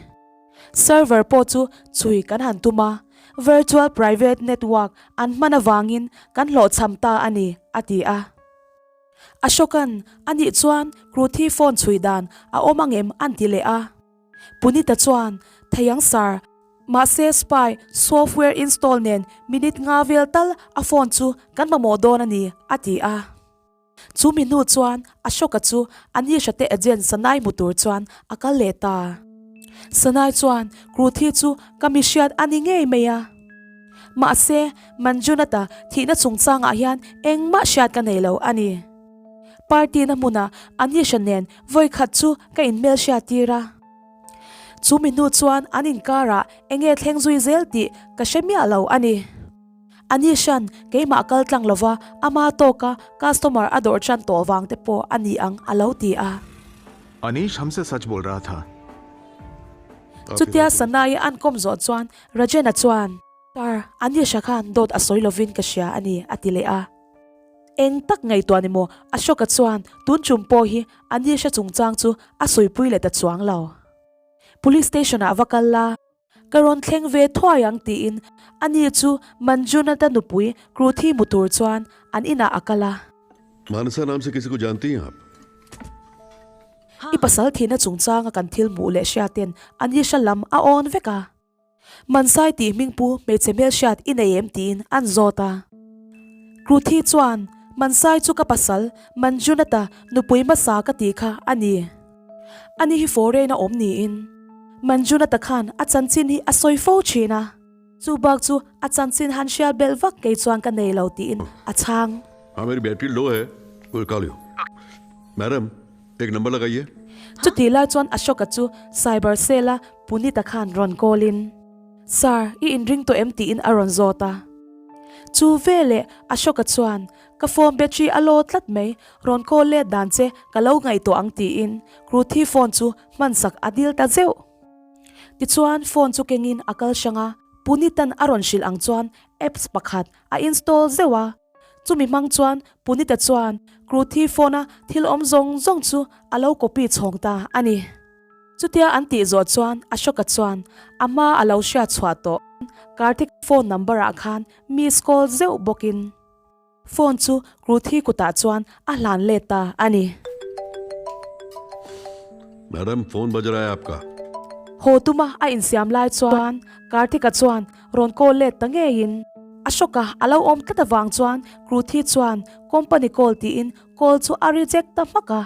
Server pawh chu chhui kan han tum a, virtual private network an hman avangin kan hlawhchham ta a ni, a ti a. Ashokan, Anih chuan Kruthi phone chhui dan a awm angem an ti leh a. Punita chuan, Thei ang sir, mahse spy software install nen minute nga vel tal a phone chu kan mamawh dawn a ni, a ti a. Chu mi hnu chuan Ashoka chu Anisha te agent Sanai hmu tur chuan a kal leh ta. Sanai chuan, Kruthi chu ka mi hriat a ni ngei mai a. Mahse, Manjunatha thihna chungchangah hian engmah hriat ka nei lo a ni. Party na hmunah Anisha nen vawi khat chu ka inhmel hriat tir a. Chu mi hnu chuan an inkarah enge thleng zui zel tih ka hre miah lo a ni. Anisha'n keimah kal tlang lova ama tawka customer a dawrh tan tawh vang te pawh a ni ang a lo ti a.
Anish hamse sach bol raha tha.
Chutia Sanai an kawm zawh chuan Rajena chuan, Sir, Anisha khan dawt a sawi lovin ka hria a ni, a ti leh a. Eng tak ngaihtuah ni maw? Ashoka chuan tun chum pawh hi Anisha chungchang chu a sawipui leh ta chuang lo. Police station ah va kal la, ka rawn thleng ve thuai ang tiin ani chu Manjunatha nupui Kruthi hmu tur chuan an inah a kal a.
Manasa naam se kisi ko jaanti hain aap?
I pasal thihna chungchanga kan thil hmuh leh hriaten Anisha lam a awn vek a. Mansai tih hmingpu hmeichhe hmelhriat i nei em tiin an zawt a. Kruthi chuan, Mansai chu ka pasal Manjunatha nupui hmasa ka tih kha a ni. Ani hi foreign a awm niin Manjunatha khan a chanchin hi a sawi fo thin a. Chu bak chu a chanchin han hriat belh vak kei chuan ka nei lo tiin a chhang.
Haa meri battery low hai, will call you. Madam, ek number lagaiye.
Chutih lai chuan Ashoka chu cyber cell a Punita khan rawn call in, Sir, i inring tawh em tiin a rawn zawt a. Chu veleh Ashoka chuan, Ka phone battery a low tlat mai, rawn call let dan che ka lo ngaihtuah ang tiin Kruthi phone chu hmansak a dil ta zeuh. Tichuan phone chu kengin a kal hrang a, Punitan a rawn hrilh ang chuan apps pakhat a install zeuh a. Chumi hmang chuan Punita chuan Kruthi phone a thil awm zawng zawng chu a lo copy chhawng ta a ni. Chutia an tih zawh chuan Ashoka chuan a hma a lo hriat chhuah tawh Karthik phone number ah khan miss call zeuh bawkin phone chu Kruthi kutah chuan a hlan let ta a ni.
Madam, phone baj raha hai aapka.
Haw tuma a insiam lai chuan Karthika chuan rawn call let ta ngeiin Ashoka a lo awm tlat avang chuan Kruthi chuan company call tiin call chu a reject ta hmak a.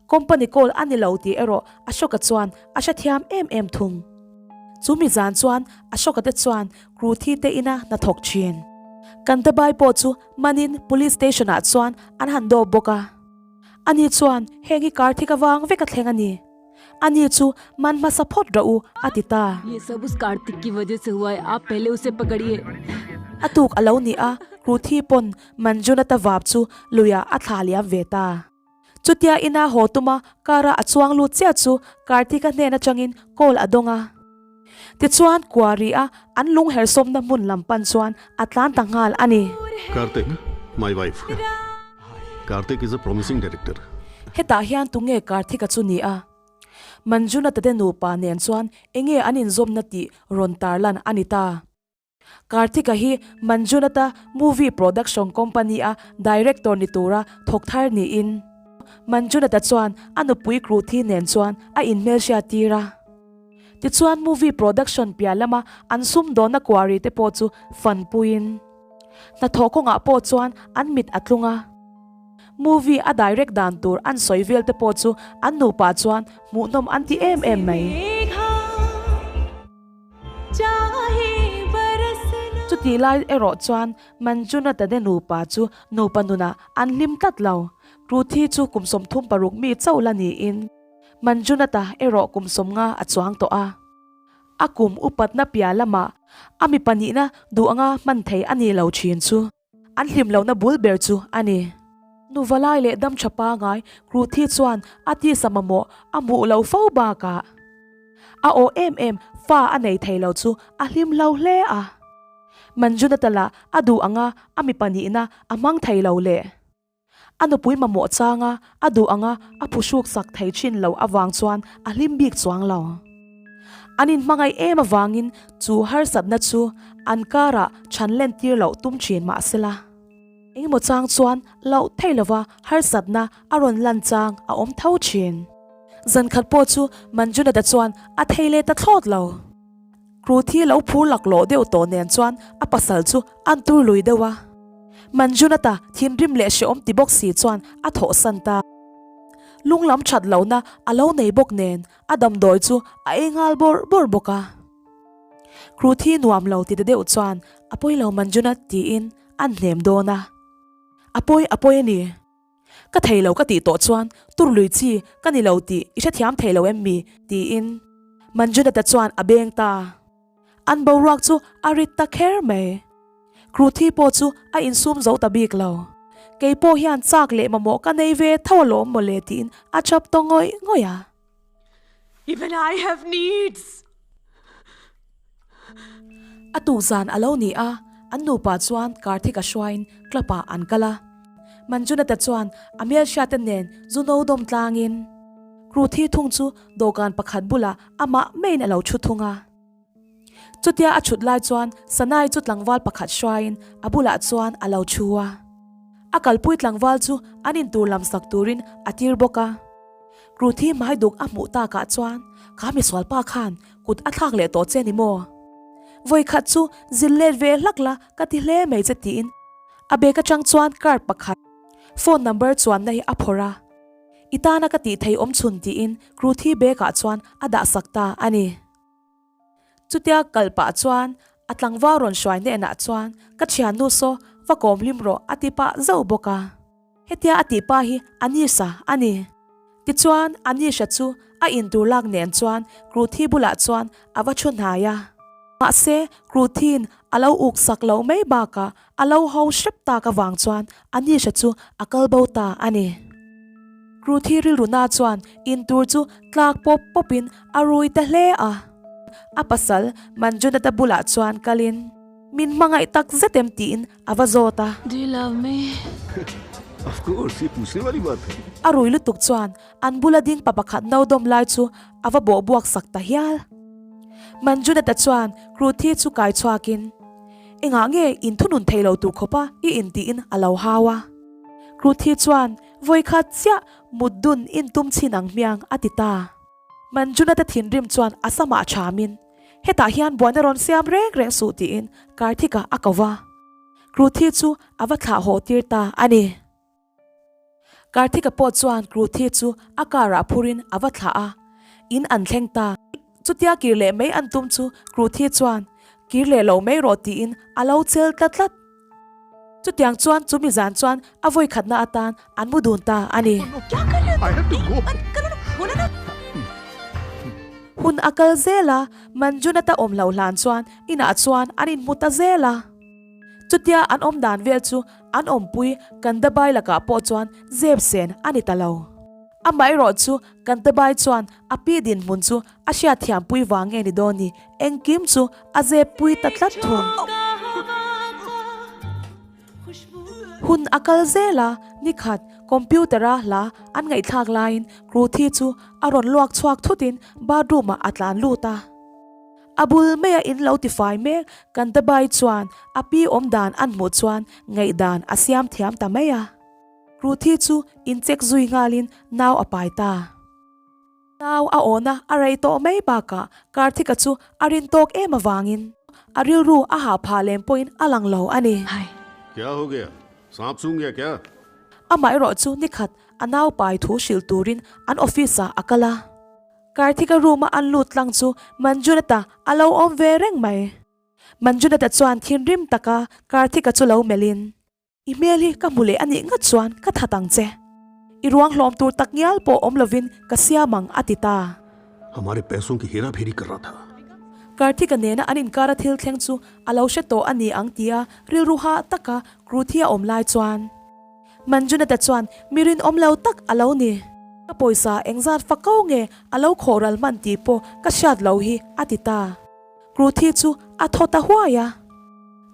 Company call a ni lo tih erawh Ashoka chuan a hrethiam em em thung. Chu mi zan chuan Ashoka te chuan Kruthi te ina hnathawk thin. Kantabai pawh chu manin Police Station ah chuan an han dawp bawk a. Ani chuan heng hi Karthik avang vek a thleng a ni. Ani chu man hmasa phawt rawh u a ti ta.
Ye sab us Karthik ki wajah se hua hai, aap pehle use pakadiye.
A tuk a lo ni a, Kruthi pawn Manjunatha vap chu luiah a thla liam ve ta. Chutia ina haw tuma car-a a chuang lut chiah chu Karthika hnen atangin call a dawng a. Tichuan Kuari-a an lung hersawmna hmun lam pan chuan a tlan ta nghal a ni.
Karthik, my wife. Karthik is a promising director.
Hetah hian tunge Karthika chu ni a? Manjunatha te nupa nen chuan enge an inzawmna tih rawn tarlan a ni ta. Karthika hi Manjunatha Movie Production Company-a director ni tura thawk thar niin, Manjunatha chuan a nupui Kruthi nen chuan a inhmelhriat tir a. Tichuan movie production piah lama an sumdawnna quarry te pawh chu fanpuiin, hnathawh kawngah pawh chuan an mit a tlung a. Movie a direct dan tur an sawi vel te pawh chu an nupa chuan hmuhnawm an ti em em mai. Chutih lai erawh chuan Manjunatha te nupa chu nupa nunah an hlim tlat lo. Kruthi chu kum 36 mi chauh la niin Manjunatha erawh kum 50 a chuang tawh a. A kum upatna piah lamah a mi pahnihna duh anga hman thei a ni lo thin chu an hlim lohna bul ber chu a ni. Nuva lai leh dam tha pangai Kruthi chuan a tisa mamawh a hmuh lo fo bakah. A aw em em fa a nei thei lo chu a hlim lo hle a. Manjunatha lah a duh anga a mipa nihna a hmang thei lo leh. A nupui mamawh changa a duh anga a phuhruk sak thei thin lo avang chuan a hlim bik chuang lo. An inhmangaih em avangin chu harsatna chu an karah chhan len tir loh tum thin mah sela. Engemaw chang chuan loh thei lova harsatna a rawn lan chang a awm tho thin. Zan khat pawh chu Manjunatha chuan a thei leh ta thlawt lo. Kruthi lo phur laklawh deuh tawh nen chuan a pasal chu an tur lui deuh a. Manjunatha thinrim leh hrehawm ti bawk si chuan a thawhsan ta. Lung lam that lohna a lo nei bawk nen a damdawi chu a ei nghal bawrh bawrh bawk a. Kruthi nuam lo ti ta deuh chuan a pawi lo Manjunath tiin an hnem dawn a. A pawi a pawi a ni. Ka thei lo ka tih tawh chuan tur lui chi ka ni lo tih i hrethiam thei lo em mi? tiin Manjunatha chuan a beng ta. An boruak chu a rit ta kher mai. Kruthi pawh chu a insum zo ta bik lo. Kei pawh hian chak leh mamawh ka nei ve tho alawm mawle tiin a chap ta ngawih ngawih a.
Even I have needs!
A tuk zan a lo ni a, an nupa chuan Karthik a hruaiin club ah an kal a. Manjunatha chuan a hmelhriat te nen zu no dawm tlangin Kruthi thung chu dawhkan pakhat bulah amah maiin a lo thu thung a. Chutia a thut lai chuan Sanai chu tlangval pakhat hruaiin a bulah chuan a lo thu a. A kalpui tlangval chu an intur lam sak turin a tir bawk a. Kruthi hmai duk a hmuh takah chuan kha misual pa khan kut a thlak leh tawh che ni maw? Vawi khat chu zil let ve hlak la ka ti hle mai che tiin a bag atang chuan card pakhat phone number chuanna hi a phawrh a, I tana ka tih thei awm chhun tiin Kruthi bag ah chuan a dah sak ta a ni. Chutia kal pah chuan a tlangval rawn hruai hnenah chuan ka thiannu saw va kawm hlim rawh a ti pah zauh bawk a. Hetia a tih pa hi Anisha a ni. Tichuan Anisha chu a intur lak nen chuan Kruthi bulah chuan a va thu hnai a. Mahse Kruthi'n a lo uk sak loh mai bakah a lo ho hrep tak avang chuan Anisha chu a kal bo ta a ni. Kruthi rilruna chuan intur chu tlak pawp pawpin a rui ta hle a. A pasal Manjunatha bulah chuan kalin min hmangaih tak zet em tiin A va zawt a.
Do you love me?
Of course, ye puchne wali baat hai.
A rui lutuk chuan an bula ding pa pakhat no dawm lai chu a va bawh buak sak ta hial. Manjunatha chuan Kruthi chu kai chhuakin, Engah nge in thunun thei lo tur khawpa i in tiin a lo hau a. Kruthi chuan, Vawikhat chiah mut dun in tum chhin ang hmiang a ti ta. Manjunatha thinrim chuan a samah thamin, Hetah hian buaina rawn siam reng reng suh tiin Karthika a ko va. Kruthi chu a va thlah haw tir ta a ni. Karthika pawh chuan Kruthi chu a car ah phurin a va thlah a, in an thleng ta. Chutia kir leh mai an tum chu Kruthi chuan, Kir leh lo mai rawh tiin a lo chel tlat tlat. Chutiang chuan chu mi zan chuan a vawi khatna atan an mu dun ta a ni. Hun a kal zel a, Manjunatha awm loh hlan chuan inah chuan an inhmu ta zel a. Chutia an awm dan vel chu an awmpui Kandabai lakah pawh chuan zep sen a ni ta lo. Amaherawh chu Kandabai chuan a pi dinhmun chu A hriatthiampui vang nge ni dawn ni, engkim chu a zeppui ta tlat thung. Hun a kal zel a, nikhat computer-a hla an ngaihthlak laiin Kruthi chu a rawn luak chhuak thutin bathroom-ah a tlan lut a. A bul maia in lo tifai mek Kantabai chuan a pi awm dan an hmuh chuan ngaihdan a siam thiam ta mai a. Kruthi chu incheck zui nghalin nau a pai ta. Nau a awna a rei tawh mai bakah Karthika chu a rin tawk em avangin a rilru a hah phah lem pawhin a lang lo a ni.
Kya ho gaya? Saap sung gaya kya?
Amaherawh chu nikhat a nau pai thu hrilh turin an office ah a kal a. Karthika room a an lut tlang chu Manjunatha a lo awm ve reng mai. Manjunatha chuan thinrim taka Karthika chu lo melhin. I hmel hi ka hmu leh a nih ngat chuan ka that ang che. I ruang hlawm tur tak ngial pawh awm lovin ka siam ang a ti ta.
Hamare paison ki hera pheri kar raha tha.
Karthika nena an inkara thil thleng chu a lo hre tawh a ni ang tia rilru hah taka Kruthi a awm lai chuan Manjunatha chuan mi rinawm lo tak a lo ni. Ka pawisa engzat fa ko nge a lo khawh ral hman tih pawh ka hriat loh hi a ti ta. Kruthi chu a thaw ta huai a.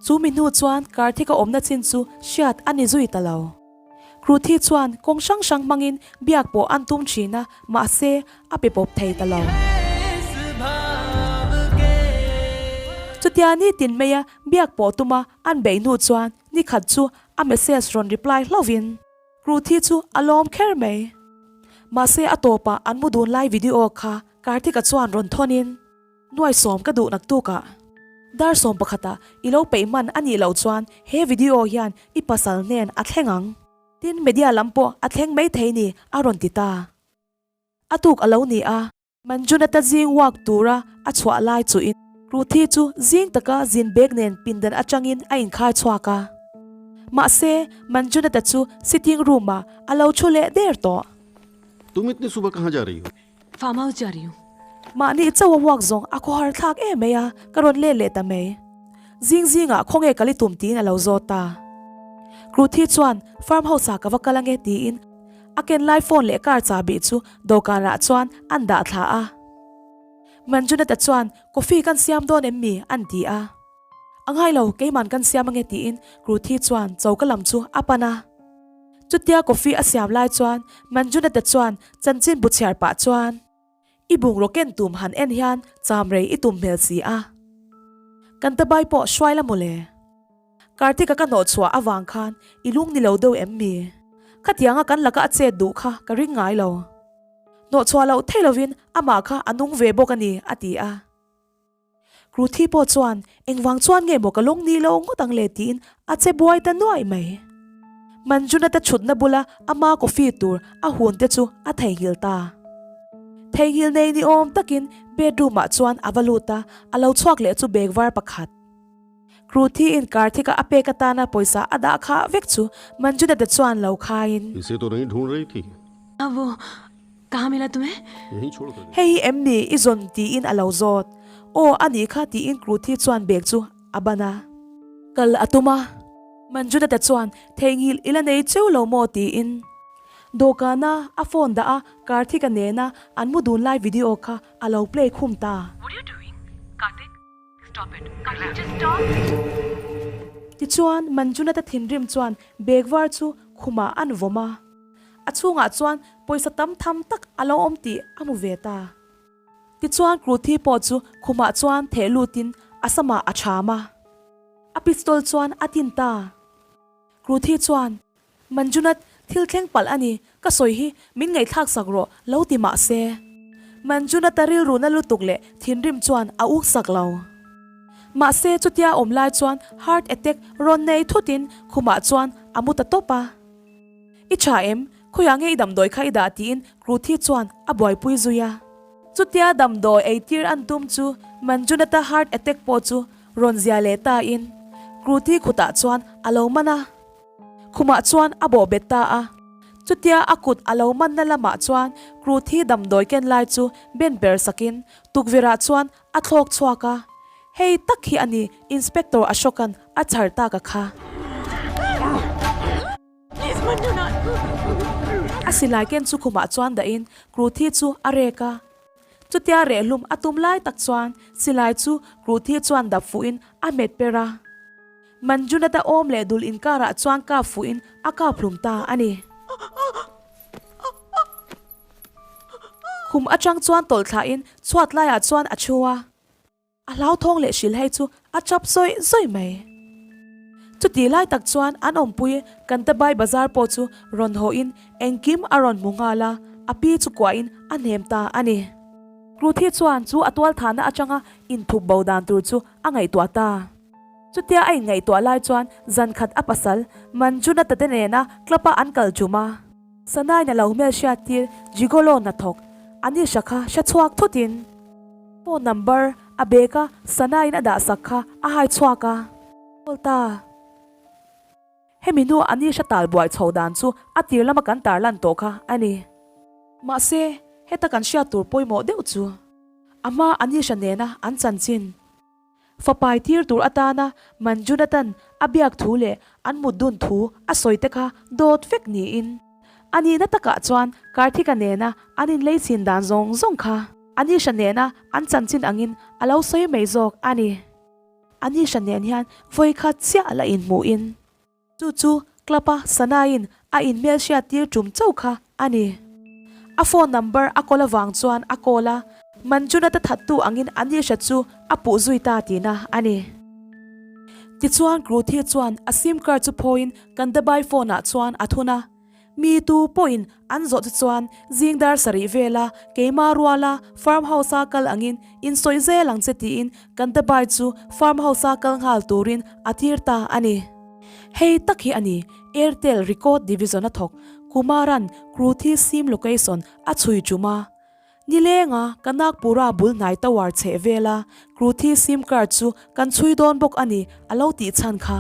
Chu mi hnu chuan Karthika awmna chin chu hriat a ni zui ta lo. Kruthi chuan kawng hrang hrang hmangin biak pawh an tum thin a, mahse a pe pawp thei ta lo. Chutia nitin maia biak pawh tuma an beih hnu chuan nikhat chu a message rawn reply hlauhin Kruthi chu a lawm kher mai. Mahse a tawpah an mu dun lai video kha Karthika chuan rawn thawnin Nuaisawm ka duh naktukah dar 11ah i lo peih hman a nih loh chuan he video hian i pasal hnen a thleng ang. Tin media lam pawh a thleng mai thei ni a rawn ti ta. A tuk a lo ni a, Manjunatha zing walk tura a chhuah lai chuhin Ruthi chu zing taka zin bag nen pindan atangin a inkhai chhuak a. Mahse Manjunatha chu sitting room ah a lo thu leh der tawh.
Tum itni subah kahan ja rahi ho?
Farm house ja rahi hu.
Mahni chauh a walk zawng a khawhar thlak em mai a, ka rawn let leh ta mai. Zing zingah khawnge kal i tum tiin a lo zawt ta. Kruthi chuan farm house ah ka va kal ange tiin a ken lai phone leh car chahbi chu dawhkanah chuan an dah thla a. Manjunatha chuan coffee kan siam dawn em mi an ti a. A ngai lo, keiman kan siam ange tiin Kruthi chuan choka lam chu a pan a. Chutia coffee a siam lai chuan Manjunatha chuan chanchin bu chhiar pah chuan, I bungraw ken tum han en hian cham rei i tum hmel si a. Kan ta bai pawh hruai la mawle. Karthika ka hnawh chhuah avang khan i lung ni lo deuh em mi? Khatianga kan laka a chet duh kha ka ring ngai lo. Hnawh chhuah loh thei lovin amah kha a nung ve bawk a ni, a ti a. Ruthi pawh chuan, Engvang chuan nge maw ka lawng ni lo ngawt ang le tiin a che buai ta nuaih mai. Manjunatha chhutna bula ama coffee tur a hun te chu a theihnghilh ta. Theihnghilh nei ni awm takin bedroom ah chuan a va lut a, a lo chhuak leh chu bag var pakhat. Ruthi in Karthika a pek atana pawisa a dah khah vek chu Manjunatha chuan lo khaiin.
Ise to nahi dhoondh rahi thi.
Wo Kaha mila tumhe?
Hei hi em ni i zawn tiin a lo zawt. Aw a nih kha tiin Kruthi chuan bag chu a ban a. Kal a tum a. Manjunatha chuan theihnghilh i la nei cheu lo maw tiin dawhkana a phone dah a Karthika nena an mu dun lai video kha a lo play khum ta.
What are you doing? Karthik, stop it. Karthik just stop.
Tichuan Manjunatha thinrim chuan bag var chu khumah an vawm a. A chhungah chuan pawisa tam tham tak a lo awm tih a hmu ve ta. Tichuan Kruthi pawh chu khumah chuan theh lutin a samah a cham a. A pistol chuan a tin ta. Kruthi chuan, Manjunath, thil thleng palh a ni, ka sawi hi min ngaihthlak sak rawh lo ti mah se. Manjunatha rilru na lutuk leh thinrim chuan a uk sak lo. Mahse chutia awm lai chuan heart attack rawn nei thutin khumah chuan a mu ta tawp a. I tha em? Khawiah nge i damdawi kha i dah tiin Kruthi chuan a buaipui zui a. Chutia damdawi eitir an tum chu Manjunatha heart attack pawh chu rawn zia leh ta in Kruthi khutah chuan a lo man a. Khumah chuan a bawh bet ta a. Chutia a kut a lo manna lamah chuan Kruthi damdawi ken lai chu ben per sakin tukverhah chuan a thlawk chhuak a, hei tak hi a ni Inspector Ashokan a chhar tak a kha. A silai ken chu khumah chuan dahin Kruthi chu a rek a, chutia rehhlum a tum lai tak chuan silai chu Kruthi chuan dap fuhin a hmet per a. Manjunatha awm leh dul inkarah chuan kap fuhin a kap hlum ta a ni. Khum atang chuan tawlh thlahin chhuat laiah chuan a thu a, a hlauthawng leh hrilhhei chu a chap zawih zawih mai. Chutih lai tak chuan an awmpui Kantabai bazar pawh chu rawn hawhin engkim a rawn hmu nghal a, a pi chu kuahin a hnem ta a ni. Ruthi chuan chu a tualthahna atanga inthup bo dan tur chu a ngaihtuah ta. Chutia a inngaihtuah lai chuan zan khat a pasal Manjunatha te nena club-a an kal tum a. Sanain a lo hmel hriat tir Gigolo hnathawk Anisha kha hre chhuak thutin phone number a bag a Sanain a dah sak kha a hai chhuak a. Call ta. Hemi hnu Anisha tal buai chho dan chu a tir lama kan tarlan tawh kha a ni. Mahse, heta kan hriat tur pawimawh deuh chu a hma Anisha nena an chanchin. Fapai tir tur atana Manjunathan a biak thu leh an mut dun thu a sawi te kha dawt vek niin. A nihna takah chuan Karthika nena an inlei chin dan zawng zawng kha Anisha nena an chanchin angin a lo sawi mai zawk a ni. Anisha nen hian vawikhat chiah la inhmuhin chu chu club a Sanaiin a inhmelhriat tir tum chauh kha a ni. A phone number a call avang chuan a call a, Manjunatha thattu angin Anisha chu a puh zui ta tihna a ni. Tichuan Kruthi chuan a sim card chu phawiin Kandabai phone ah chuan a thun a. Mi tu pawhin an zawh chu chuan zing dar sarih vela keima ruala farm house a kal angin insawi zel ang che tiin Kantabai chu farm house a kal nghal turin a tir ta a ni. Hei tak hi a ni Airtel record division a thawk Kumaran Kruthi sim location a chhui tum a. Nilenga Kanakpura bul hnai tower chheh vela Kruthi sim card chu kan chhui dawn bawk a ni a lo tih chhan kha.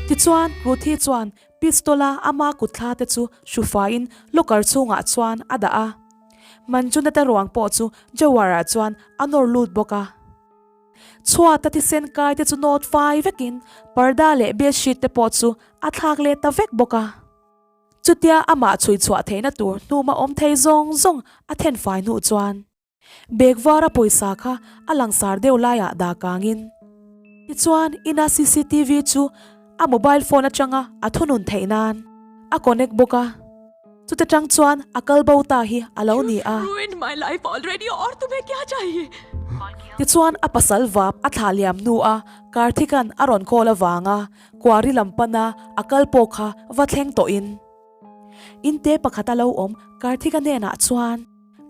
Tichuan Kruthi chuan pistol a ama kutthla te chu hrufaiin locker chhungah chuan a dah a. Manjunatha ruang pawh chu Jawar ah chuan a nawr lut bawk a. Chhuata thisen kai te chu nawt fai vekin parda leh bedsheet te pawh chu a thlak leh ta vek bawk a. Chutia amah chhui chhuah theihna tur hnuma awm thei zawng zawng a then fai hnuh chuan bag vara pawisa kha a langsar deuh laiah dah kangin tichuan ina cctv chu a mobile phone atanga a thunun theih nan a connect bawk a, chuta tang chuan a kal bo ta hi a lo ni a. Tichuan a pasal vap a thlah liam hnu a Karthika'n a rawn call avanga Quarry lam pana a kal pawh kha va thleng tawhin in te pakhat a lo awm Karthika hnenah chuan,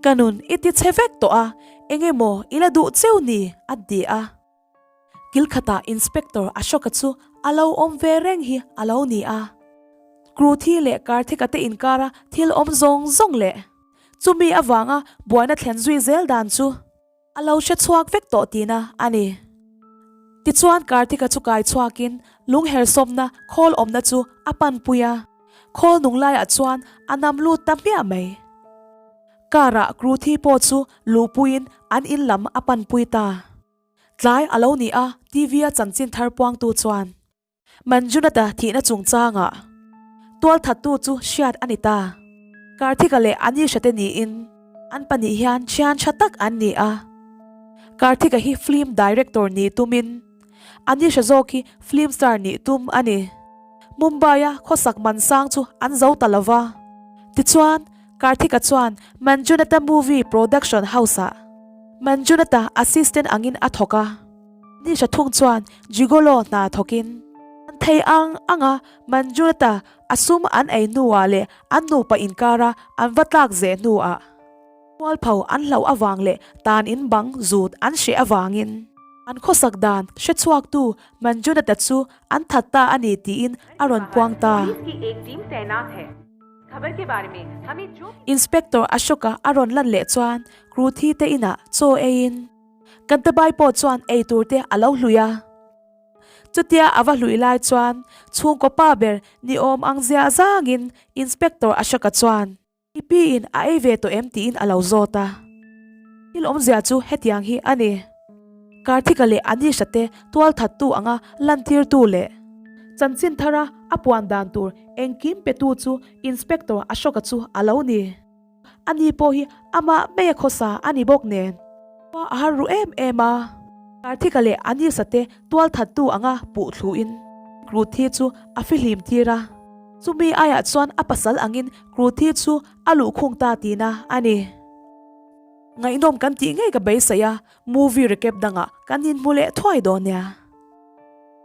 Ka nun i ti chhe vek tawh a, eng emaw i la duh cheu ni? a ti a. Kil khatah Inspector Ashoka chu a lo awm ve reng hi a lo ni a. Kruthi leh Karthika te inkara thil awm zawng zawng leh chumi avanga buaina thlen zui zel dan chu A lo hre chhuak vek tawh tihna a ni. Tichuan Karthika chu kai chhuakin lung hersawmna khawl awmna chu a panpui a, khawl nung laiah chuan a nam lut ta hmiah mai. Car-ah Kruthi pawh chu luhpuiin an in lam a panpui ta. Tlai a lo ni a, TV-a chanchin thar puangtu chuan. Manjunatha thihna chungchangah tualthattu chu hriat a ni ta. Karthika leh Anisha te niin an pahnih hian thian tha tak an ni a. Karthika hi film director nih tumin Anisha zawk hi film star nih tum a ni. Mumbai-a khawsak man sang chu an zo ta lo va. Tichuan, Karthika chuan Manjunatha movie production house-ah Manjunatha assistant angin a thawk a. Nisha thung chuan Gigolo hna thawkin an thei ang ang a, Manjunatha a sum an ei hnuah leh an nupa inkara an va tlak zeh hnuah mualpho an hlauh avang leh tan in bang zut an hreh avangin an khawsak dan hrechhuaktu Manjunatha chu an that ta a ni tiin a rawn puang ta. Inspector Ashoka a rawn lan leh chuan Kruthi te inah chaw eiin Kantabai pawh chuan ei tur te a lo hlui a. Chutia a va hlui lai chuan chhungkaw pa ber ni awm ang zia zangin Inspector Ashoka chuan i pi in a ei ve tawh em tiin a lo zawt a. Thil awmzia chu hetiang hi a ni. Karthika leh Anisha te tualthattu anga lantirtu leh chanchin thara a puan dan tur engkim petu chu Inspector Ashoka chu a lo ni. Ani pawh hi amah mai a khawsa a ni bawk nen khua a har ru em em a. Karthika leh Anisa te tualthattu anga puh thluin Kruthi chu a fihlim tir a. Chumi aiah chuan a pasal angin Kruthi chu a luhkhung ta tihna a ni. Ngaihnawm kan tih ngei ka beisei a, movie recap dangah kan inhmu leh thuai dawn nia.